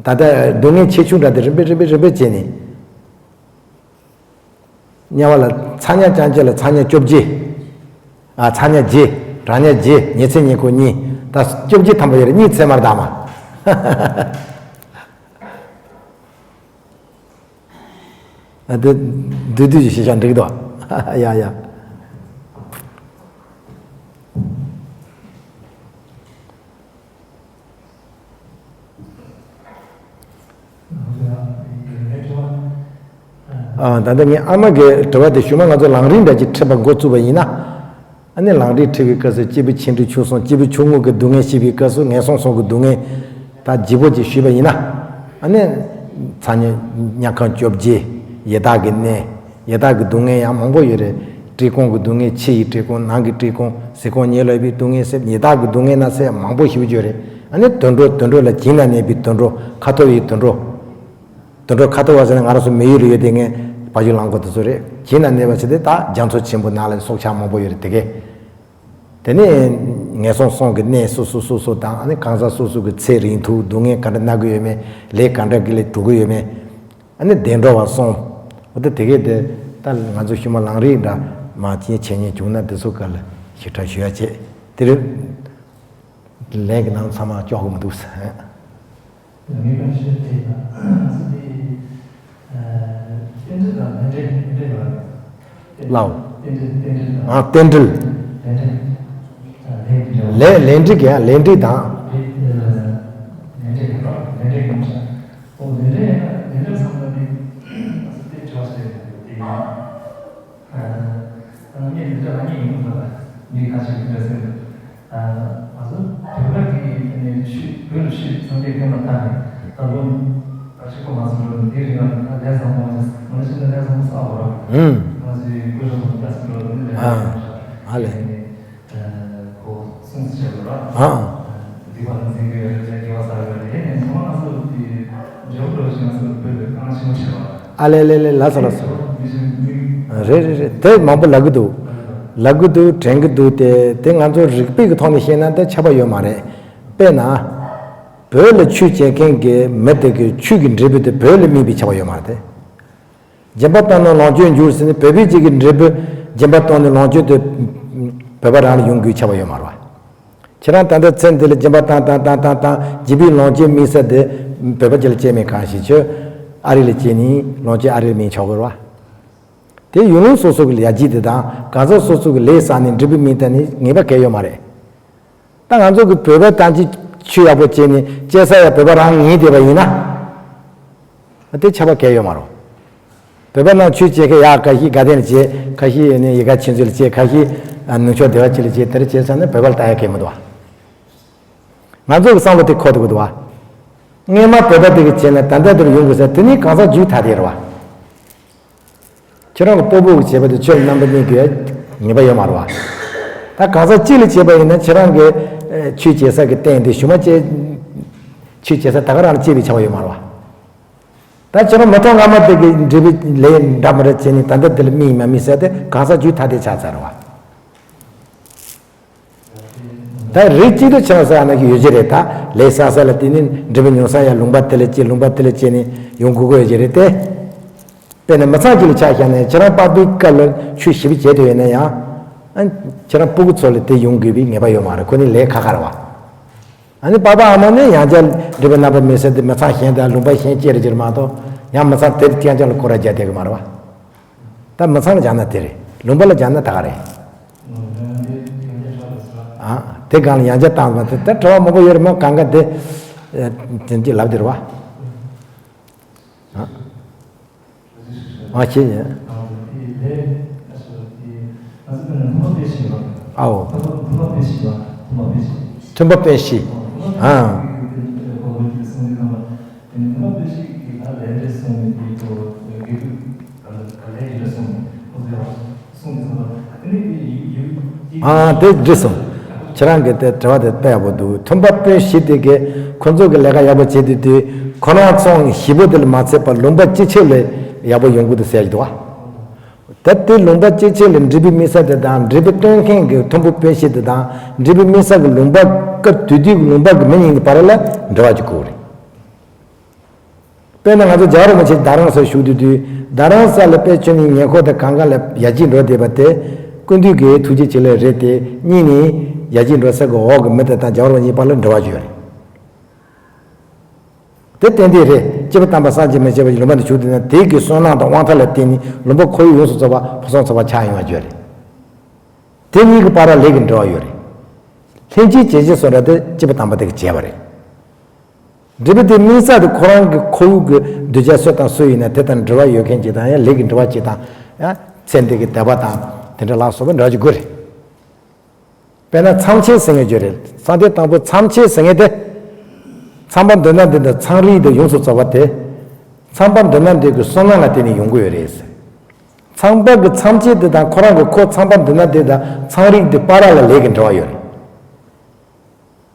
ད་ལྟ་སྡུག་བསྔལ་ཆེ་ཆུང་འདྲ་དེ་རིམ་པས་རིམ་པས་རིམ་པས་བྱས་ནས། དམྱལ་བ་ལ་ཚ་དམྱལ་རྐྱང་རྐྱང་ལ་ཚ་དམྱལ་བཅོ་བརྒྱད། ཨ་ཚ་དམྱལ་བརྒྱད། གྲང་དམྱལ་བརྒྱད། ཉི་ཚེ་ཉི་འཁོར་གཉིས། ད་བཅོ་བརྒྱད་ཐམ་པ་ཡོད་རེད། གཉིས་ཚད་མར་བཏང་མ། ཨ་དེ་བསྡུས་བསྡུས་ཀྱི་ཤེས་བྱ་འགྲིག་འདུག་ཡ་ཡ། ཨ་ད་ལྟ་ངས་ཨ་མ་གི་དྲི་བ་དེ་ཞུ་མ་ང་ཚོ་ལམ་རིམ་འདྲ་ཅིག་ཁྲིད་པ་འགོ་བཙུགས་པ་ཡིན་ན། ཨ་ནི་ལམ་རིམ་ཁྲིད་པའི་སྐབས་སུ་སྐྱེས་བུ་ཆེ་འབྲིང་ཆུང་གསུམ་སྐྱེས་བུ་ཆུང་ངུ་གི་སྡུག་བསྔལ་ཤེས་པའི་སྐབས་སུ་ངན་སོང་གསུམ་གྱི་སྡུག་བསྔལ་ད་ལྗིད་པོ་ཅིག་ཞུས་པ་ཡིན་ན། ཨ་ནི་ ཚ་དམྱལ་དམྱལ་ཁམས་བཅོ་བརྒྱད། ཡི་དྭགས་ཀྱི་གནས། ཡི་དྭགས་ཀྱི་སྡུག་བསྔལ་ཡང་མང་པོ་ཡོད་རེད། བཀྲེས་སྐོམ་གྱི་སྡུག་བསྔལ། ཕྱི་ཡི་བཀྲེས་སྐོམ། ནང་གི་བཀྲེས་སྐོམ། གཟིགས་སྐོམ་ཉལ་ལ་ཡོད་པའི་སྡུག་བསྔལ་ཟེར། ཡི་དྭགས་ཀྱི་སྡུག་བསྔལ་ན་ཟེར་མང་པོ་ཞེ་པོ་ཅིག་ཡོད་རེད། ཨ་ནི་དུད་འགྲོ། དུད་འགྲོ་ལ་བྱིངས་ན་གནས་པའི་དུད་འགྲོ། ཁ་འཐོར་བའི་དུད་འགྲོ། དུད་འགྲོ་ཁ་འཐོར་བ་ཟེར་ན་ང་རང་ཚོ་མི་ཡུལ་ལ་ཡོད་དེ་ངས་ཕ་ཡུལ་ལ་འགྲོ་དེ་ཚོ་རེད། བྱིངས་ན་གནས་པ་ཟེར་དེ་ད་རྒྱ་མཚོ་ཆེན་པོ་ནང་ལ་སྲོག་ཆགས་མང་པོ་ཡོད་རེད་དེ་གས། དེ་ནས་ངན་སོང་གསུམ་གྱི་གནས་སོ་སོ་སོ་སོ་དང་། ཨ་ནི་གང་ཟག་སོ་སོ་གི་ཚེ་རིང་ཐུང་། སྡུག་བསྔལ་ག་འདྲ་མནར་གྱི་ཡོད་མེད། ལས་ག་འདྲ་གི་ལས་སྒྲུབ་ཀྱི་ཡོད་མེད། ཨ་ནི་བདེ་འགྲོ་བ་གསུམ། འོ་ད་དེ་གས་དེ་ད་ང་ཚོ་ཤུལ་མ་ལམ་རིམ་འདྲ་མ་བྱས་བྱེད་མཁན་བྱུང་ན་དེ་ཚོ་ག་ལ་ཞིབ་ཕྲ་ཞུ་ཡ་བྱེད། དེ་རིང་ལན་གྱི་ནང་ཚང་མ་ལྕོགས་གི་མི་འདུག་ཟེར། ངེས་པར་ཤེས་དེ་ཡིན་ན། ང་ཚོ་དེ་རྟེན་འབྲེལ་དང་ལས་འབྲེལ་ལས་འབྲེལ་ཡོད་རེད། ལའོ། རྟེན་འབྲེལ། རྟེན་འབྲེལ་དང་། ཨ། རྟེན་འབྲེལ། ལས་འབྲེལ། ལས་འབྲེལ་གྱི། ལས་འབྲེལ་དང་། ལས་འབྲེལ་གྱི་རོ། ལས་འབྲེལ་གྱི་མ་ཤ། ཨོ་ལས་འབྲེལ་ཡིན་ན་ལས་འབྲེལ་ཚང་མ་དེ་ང་ཚོ་དེ་ཆོག་ཤེས་དེ་ཡིན། ཨ། ངས་འདི་འདྲ་ལ་ངས་ཡིན་མ་རེད། མི་ཁ་ཤས་ཀྱིས་འདྲ་ཟེར། ཨ། ང་ཚོ་བོད་པ་གི་ནས་ཆོས། བོད་ལ་ཆོས་སངས་རྒྱས་བསྟན་པ་དར་ནས་ད་ལོ་ད་ཆིག་སྟོང་ལྔ་བརྒྱ་ལོ་འདི་རིང་ལ་ད་ལས་བཟང་པོ་མ་བྱས། ང་ཚོ་ཤིན་ཏུ་ལས་བཟང་པོ་བསགས་པ་རེད། ཨུམ། ང་ཚོའི་སྐུ་ཞབས་དང་སྐྱ་སེང་ལོ་འདི་ལས། ཨ། ཨ་ལས། ཨ། ཁོ་སྲུང་བརྩི་བྱས་པ་རེད། ཨ། སྡིག་པ་ལ་འཛིན་གྱི་ཡོད་རེད། དགེ་བ་བསགས་ཡོད་རེད། ཡིན་ནའི་ཚང་མ་ང་ཚོ་དེ་འབྲས་བུ་འགྲོ་བཞིན་ང་ཚོ་བོད་པའི་དཀའ་ངལ་ཆེན་པོ་ཆེ་བ། ཨ་ལས་ལས་ལས། ལགས་སོ་ལགས་སོ། རེད་རེད་རེད། དེ་མང་པོ་ལབ་གི་འདུག་ལབ་གི་འདུག་དྲན་གི་འདུག་དེ་དེ་ང་ཚོ་རིག་པའི་གི་ཐོག་ནས་བཤད་ན་དེ་ཁྱབ་པ་ཡོད་མ་རེད། དཔེར་ན། བོད་ལ་ཆོས་བྱེད་མཁན་གྱི་མི་དེ་གི་ཆོས་ཀྱི་འབྲས་བུ་དེ་བོད་ལ་སྨིན་པའི་ཁྱབ་པ་ཡོད་མ་རེད་དེ། སྦྱིན་པ་བཏང་ན་ལོངས་སྤྱོད་འབྱུང་ཟེར་ནས་བོད་པའི་གཅིག་གི་འབྲས་བུ། སྦྱིན་པ་བཏང་ནས་ལོངས་སྤྱོད་དེ་བོད་པ་རང་ལ་ཡོང་དགོས་ཁྱབ་པ་ཡོད་མ་རེད་བ། ཁྱེད་རང་ད་ལྟ་ཚེ་འདི་ལ་སྦྱིན་པ་བཏང་བཏང་བཏང་བཏང་བཏང་། སྦྱིན་པའི་ལོངས་སྤྱོད་སྨིན་ས་དེ་བོད་པ་ཅིག་ལ་སྐྱེས་མེད་གང་ཞིག་ཁྱོད་ཨ་རི་ལ་སྐྱེས་ནས་ལོངས་སྤྱོད་ཨ་རི་ལ་སྨིན་ཆོག་གི་རེད་བ། དེ་ཡུལ་ལུང་སོ་སོ་གི་ཡར་རྒྱས་དེ་དང་གང་ཟག་སོ་སོ་གི་ལས་བསགས་ནས་འབྲས་བུ་སྨིན་ཐབས་ནི་ངེས་པ་གལ་ཡོད་མ་རེད། ད་ང་ཚོ་གི་བོད་པ་ཐམས་ཅད་ཆོས་ཡག་པོ་བྱས་ནས་སྐྱེ་ས་ཡང་བོད་པ་རང་ཡིན་བསྡད་པ་ཡིན་ན། དེ་ཁྱབ་པ་གལ་ཡོད་མ་རེད། བོད་པ་རྣམས་ཆོས་བྱེད་མཁན་ཡག་ཁ་ཤས་དགའ་ལྡན་བྱེད། ཁ་ཤས་ནི་ཡི་ག་ཆེན་ཚུལ་བྱེད། ཁ་ཤས་ནུབ་ཕྱོགས་བདེ་བ་ཅན་ལ་བྱེད། དེ་འདྲ་བྱེད་ས་ནི་བོད་པ་ལ་ལྟ་ཡ་གལ་མི་འདུག་བ། ང་ཚོ་གི་བསམ་བློ་དེ་འཁོར་འདུག་གི་འདུག་བ། སྔས་མ་བོད་པ་དེ་གི་བྱས་ན་ད་ལྟ་དེར་ཡོང་དགོས་ས་དེ་ནི་གང་ཟག་རྒྱུད་ཐ་དད་རེད་བ། ཁྱེད་རང་གི་སྤོ་བོ་གི་བྱས་པ་དེ་ཁྱོད་རྣམ་པ་གཉིས་ཀྱི་ངེས་པ་ཡོད་མ་རེད་བ། ད་གང་ཟག་གཅིག་ལ་བྱས་པ་ཡིན་ན་ཁྱེད་རང་གི་ཆོས་བྱེད་ས་གི་རྟེན་དེ་གཞུག་མ་བྱས། ཆོས་བྱེད་ས་ད་ག་རང་ལ་སྐྱེས་པའི་བྱ་བ་ཡོད་མ་རེད་བ། ད་ཁྱེད་རང་མི་ཐོག་སྔ་མ་དེ་གི་འབྲས་བུ་ལས་འདྲ་མི་འདྲ་བྱས་ནས་ད་ལྟ་དེ་ལ་སྨིན་མ་སྨིན་ཟེར་དེ་གང་ཟག་རྒྱུད་ཐ་དད་ཆགས་ཚར་བ། ད་རིགས་གཅིག་ཏུ་ཆགས་ས་ན་གི་ཡོད་ཀྱི་རེད། ད་ལས་བསགས་ས་ལ་བརྟེན་ནས་འབྲས་བུ་མྱོང་ས་ཡང་ལུང་པ་དེ་ལ་སྐྱེས། ལུང་པ་དེ་ལ་སྐྱེས་ནས་ཡོང་དགོས་ཀྱི་ཡོད་ཀྱི་རེད་དེ། དཔེར་ན་མི་ཚང་གཅིག་ལ་ཆ་བཞག་ན་ཁྱེད་རང་སྤོ་བོའི་སྐབས་ལ་ཆོས་ཞིབ་བྱེད་འདོད་ཡོད་ན་ཡང་། ཨ། ཁྱེད་རང་སྤོ་བོ་ཚོ་ལ་དེ་ཡོང་དགོས་པའི་ངེས་པ་ཡོད་མ་རེད། ཁོ་ནི་ལས་ཁག་ཁག་རེད་བ། ཨ་ནི་སྤོ་བོ་ཨ་མ་ནི་ཡང་བསྐྱར་འབྲས་བུ་རྣམ་པར་སྨིན་ས་དེ་མི་ཚང་གཞན་དང་ལུང་པ་གཞན་སྐྱེས་རེད་ཀྱི་རེད་མ་གཏོགས། ཡང་མི་ཚང་དེར་རྐྱང་རྐྱང་ལ་སྐོར་ར་རྒྱག་བསྡད་ཀྱི་མ་རེད་བ། ད་མི་ཚང་ལ་སྦྱར་ན་དེ་རེད། ལུང་པ་ལ་སྦྱར་ན་ད་ག་རེད། ཨ། དེ་སྒང་ལ་ཡང་བསྐྱར་བཏང་བ་དེ་ད་དྲི་བ་མང་པོ་ཡོད་རེད་མོད། གང་ག་དེ་དེ་འདི་ལབ་དེ་རེད་བ། ཨ། ཨ། ཁྱེད་ཡིན། ཨའོ། མཐུན་པ་དཔོན་བཞི། ཨ། ཨ། དེ་འགྲིག་སོང་། ཁྱེད་རང་གི་དེ་དྲི་བ་དེ་དཔེ་ཡག་པོ་འདུག་མཐུན་པ་དཔོན་བཞི་དེ་གིས་ཁོ་ཚོ་གི་ལས་ཀ་ཡག་པོ་བྱེད་དུས་དུས་ཁོ་རང་ཚོ་བཞི་པོ་དེ་ལ་མ་ཚད་པར་ལུང་པ་སྤྱི་ཁྱབ་ལ་ཡག་པོ་ཡོང་གི་འདུག་ཟེར་གྱི་འདུག་བ། ད་དེ་ལུང་པ་སྤྱི་ཁྱབ་ལ་འབྲས་བུ་སྨིན་ས་དེ་དང་། འབྲས་བུ་སྟོན་མཁན་གྱི་མཐུན་པ་དཔོན་བཞི་དེ་དང་། འབྲས་བུ་སྨིན་ས་གི་ལུང་པ་སྐབས་དེ་དུས་ཀྱི་ལུང་པ་གི་མི་གཉིས་ཀྱི་བར་ལ་འབྲེལ་བ་ཅིག་དགོས་རེད། དཔེར་ན་ང་ཚོ་རྒྱལ་བ་རིན་པོ་ཆེ་རྡ་རམ་ས་ལ་བཞུགས་དུས་དུས། རྡ་རམ་ས་ལ་དཔེ་ཆོས་ནི་ཉེ་འཁོར་དང་གང་ག་ལ་ཡར་རྒྱས་འགྲོ་བསྡད་པ་དེ་ཀུན་འདུས་ཀྱི་ཐུགས་རྗེ་ཆེ་ལ་རེད་དེ། གཉིས་ནི་ཡར་རྒྱས་འགྲོ་ས་གི་འོག་གི་མི་དེ་དང་རྒྱལ་བ་རིན་པོ་ཆེ་བར་ལ་འབྲེལ་བ་ཅིག་ཡོད་རེད། དེ་ཏན་ཏན་རེད། སྐྱེས་བུ་དམ་པ་སངས་རྒྱས་མི་བྱེད་པ་ཞིག་ལུང་པ་འདི་བཞུགས་དུས་ན། དེ་གི་བསོད་ནམས་དང་དབང་ཐང་ལ་བརྟེན་ནས་ལུང་པ་ཁོར་ཡུག་ཡོངས་སུ་རྫོགས་པ་ཕུན་སུམ་ཚོགས་པ་ཆགས་ཡོང་བ་ཡོད་རེད། དེ་གཉིས་ཀྱི་བར་ལ་ལས་ཀྱི་འབྲེལ་བ་ཡོད་རེད། ལྷན་ཅིག་བྱེད་ཅེས་གསུངས་པ་དེ་སྐྱེས་བུ་དམ་པ་དེ་གིས་བྱས་པ་རེད། འབྲས་བུ་དེ་སྨིན་ས་དེ་ཁོ་རང་གི་ཁོར་ཡུག་གི་གདུལ་བྱ་སུ་དང་སུ་ཡིན་ན་དེ་དང་འབྲེལ་བ་ཡོད་མཁན་ཅིག་དང་། ཡང་ལས་ཀྱི་འབྲེལ་བ་ཅིག་དང་། ཡང་ཚེ་འདི་གི་དད་པ་དང་དེ་འདྲ་ལ་སོགས་པའི་འབྲེལ་བ་ཅིག་དགོས་རེད། དཔེར་ན་མཚམས་ཆད་ཟེར་མཁན་ཅིག་ཡོད་རེད། སངས་རྒྱས་དང་པོ་མཚམས་ཆད་ཟེར་མཁན་དེ། མཚམས་པ་མདོར་ན་འདི་འདྲ་མཚམས་རིག་དེ་ཡོངས་སུ་རྫོགས་པ་དེ། ཚངས་པ་འདི་ན་འདོད་ཀྱི་བསོད་ནམས་ལ་བརྟེན་ནས་ཡོང་གི་ཡོད་རེད། ཚངས་པ་གི་ཚངས་ཆེན་དེ་དང་ཁོ་རང་གི་ཁོ་ཚངས་པ་འདི་ན་འདོད་དང་ཚངས་རིས་དེ་བར་ལ་ལས་ཀྱི་འབྲེལ་བ་ཡོད་རེད།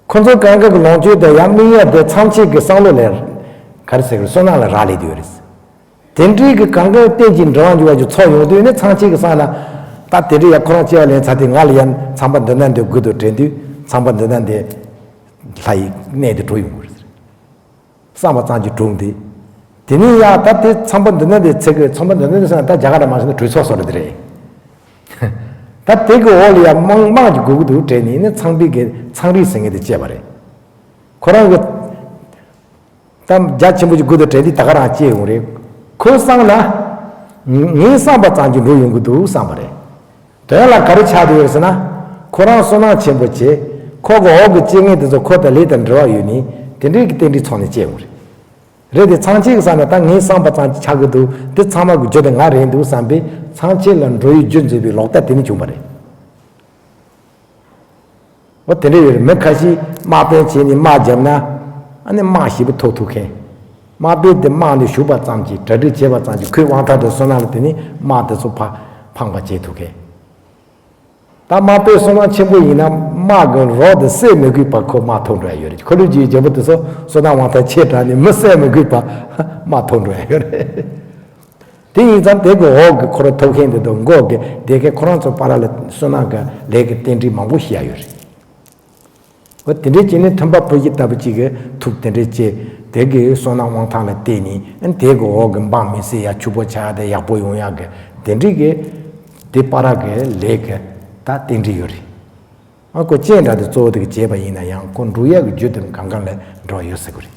ཁོ་ཚོ་གང་ག་གི་ལོངས་སྤྱོད་དང་ཡང་དམིགས་ཡ་དེ་ཚངས་ཆེན་གྱི་བསམ་བློ་ལས། ག་རེ་ཟེར་གི་རེད། བསོད་ནམས་ལ་རག་ལས་དེ་ཡོད་རེད། དེ་འདྲའི་གི་གང་ག་རྟེན་གྱི་འབྲེལ་བ་འཇུག་པ་ཅིག་ཚོགས་ཡོང་དུས་ནི་ཚངས་ཆེན་གྱི་བསམ་ན། ད་དེ་འདྲའི་ཡ་ཁོ་རང་སྐྱེ་བ་ལེན་ཚར་དུས་ང་ལ་ཡང་ཚངས་པ་འདི་ན་འདོད་དགོས་འདུག་དྲན་དུས་ཚངས་པ་འདི་ན་འདོད་ལྷ་ཡི་གནས་དེ་གྲོལ་ཡོང་གི་རེད། བསམ་པ་ཙམ་གྱིས་གྲུབ་འདི། དེ་ནས་ཡང་ད་དེ་ཚངས་པ་འདི་ན་འདོད་ཚེ་གི་ཚངས་པ་འདི་ན་འདོད་ཟེར་ན་ད་རྒྱ་གར་ལ་མ་སོང་ན་གྲོས་ཚོགས་སོགས་རེད་དེ་རེད། ད་དེ་གི་འོག་ལ་ཡང་དམངས་དམངས་ཀྱི་དགོས་ཀྱི་འདུག་དྲན་ནས་ནི་ཚངས་པའི་གི་ཚངས་རིས་ཟེར་མཁན་དེ་སྐྱེས་པ་རེད། ཁོ་རང་གི་ད་རྒྱ་ཆེན་པོ་ཅིག་དགོས་འདུག་དྲན་དུས་ད་ག་རང་སྐྱེས་ཡོང་རེད། ཁོའི་བསམ་ན། ངས་བསམ་པ་ཙམ་གྱིས་འགྲོ་ཡོང་གི་འདུག་བསམ་པ་རེད། དོན་ལ་ག་རེ་ཆགས་བསྡད་ཡོད་ཟེར་ན། ཁོ་རང་བསོད་ནམས་ཆེན་པོ་བྱས། ཁོ་གི་འོག་གི་སྐྱེ་དངོས་དེ་ཚོ་ཁོ་དང་ལས་དང་འབྲེལ་བ་ཡོད་ནི། དེ་འདྲའི་གི་རྟེན་འབྲེལ་ཚོགས་ནས་སྐྱེས་ཡོང་རེད། རེད་དེ་ཚངས་ཆེན་གྱི་བསམ་ན་ད་ངའི་བསམ་པ་ཙམ་གྱིས་ཆགས་ཀྱི་འདུག་དེ་ཚང་མ་གི་རྒྱུ་དེ་ང་རེད་འདུག་བསམ་པས་ཚངས་ཆེན་ལ་འགྲོ་བའི་རྒྱུ་འཛིན་པའི་ལོག་ལྟ་དེ་ནི་བྱུང་བ་རེད། འོ་དེ་འདྲ་ཡོད་རེད། མི་ཁ་ཤས་དམག་དཔོན་བྱས་ནས་དམག་བརྒྱབ་ན། ཨ་ནི་དམག་ཞེ་པོ་ཐོབ་ཐུབ་མཁན། དམག་དཔོན་དེ་དམག་ནས་ཞུགས་པ་ཙམ་གྱིས་གྲ་སྒྲིག་བྱས་པ་ཙམ་གྱིས་ཁོའི་དབང་ཐང་དེ་བསོད་ནམས་ལ་བརྟེན་ནས་དམག་དེ་ཚོ་ཕ་ཕངས་པ་བྱེད་ཐུབ་མཁན། ད་དམག་དཔོན་བསོད་ནམས་ཆེན་པོ་ཡིན་ན་དམག་གི་རོ་དེ་བསད་མི་དགོས་པ་ཁོ་དམག་ཐོབ་འགྲོ་ཡ་ཡོད་རེད། འཁོར་ལོས་སྒྱུར་བའི་རྒྱལ་པོ་དེ་ཚོ་བསོད་ནམས་དབང་ཐང་ཆེ་དྲགས་ནས་མི་བསད་མི་དགོས་པ་དམག་ཐོབ་འགྲོ་ཡ་ཡོད་རེད། དེ་ཡིན་ཙང་དེ་གི་འོག་གི་འཁོར་ཐོབ་མཁན་དེ་དང་མགོ་གི་དེ་གའི་ཁོ་རང་ཚོ་བར་ལ་བསོད་ནམས་ཀྱི་ལས་ཀྱི་རྟེན་འབྲེལ་མང་པོ་ཞིག་ཡོད་རེད། འོ་དེ་འདྲའི་བྱས་ནས་མཐུན་པ་བུ་ཡི་ལྟ་བུ་གཅིག་གི་ཐུགས་དེ་འདྲའི་བཅས་དེ་གི་བསོད་ནམས་དབང་ཐང་ལ་བརྟེན་ནས་དེ་གི་འོག་གི་འབངས་མི་བསད་ཡ་ཕྱུག་པོ་ཆགས་ཡ་དེ་ཡག་པོ་ཡོང་ཡ་གི་དེ་འདྲའི་གི་དེ་བར་གི་ལས་ཀྱི་ད་རྟེན་འབྲེལ་ཡོད་རེད། ཨ་ཁོ་སྤྱན་འདྲ་དེ་གཙོ་བོ་དེ་གི་བྱས་པ་ཡིན་ན་ཡང་ཁོ་འགྲོ་ཡ་གི་རྒྱུ་དེ་གང་གང་ལ་འགྲོ་ཡོད་ཟེར་གི་རེད།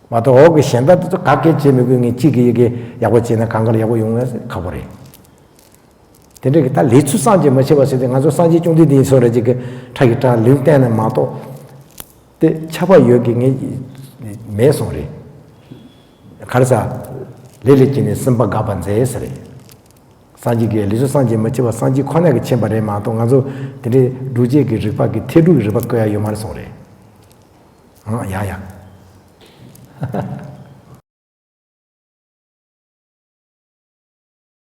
མ་གཏོགས་འོག་གི་གཞན་དག་དེ་ཚོ་ག་གེ་བྱེད་མི་དགོས། ངས་གཅིག་གི་ཡི་གེ་ཡག་པོ་བྱས་ན་གང་ག་ལ་ཡག་པོ་ཡོང་ངེས་ཁག་པོ་རེད། དེ་འདྲ་གི་ད་ལས་ཚུལ་བསམ་གྱིས་མི་ཁྱབ་པ་ཟེར་ཏེ་ང་ཚོ་སངས་རྒྱས་བཅོམ་ལྡན་འདས་སོགས་རེ་ཅིག་གི་ཁྲ་གི་ཁྲ་ལུང་བསྟན་ནས་མ་གཏོགས། དེ་ཁྱབ་པ་ཡོད་ཀྱི་ངས་མེད་སོང་རེད། ག་རེ་ཟ། ལས་ལས་ཀྱིས་ནི་སེམས་པ་དགའ་བར་མཛད་ཟེར་རེད། སངས་རྒྱས་ཀྱི་ལས་ཚུལ་བསམ་གྱིས་མི་ཁྱབ་པ་སངས་རྒྱས་ཁོ་ན་གིས་མཁྱེན་པ་རེད་མ་གཏོགས་ང་ཚོ་དེ་འདྲའི་སྒྲུབ་བྱེད་ཀྱི་རིགས་པ་གི་ཐེག་སྒྲུབ་ཀྱི་རིགས་པ་བཀོད་ཡ་ཡོད་མ་རེད་སོང་རེད། ཨང་ཡ་ཡ།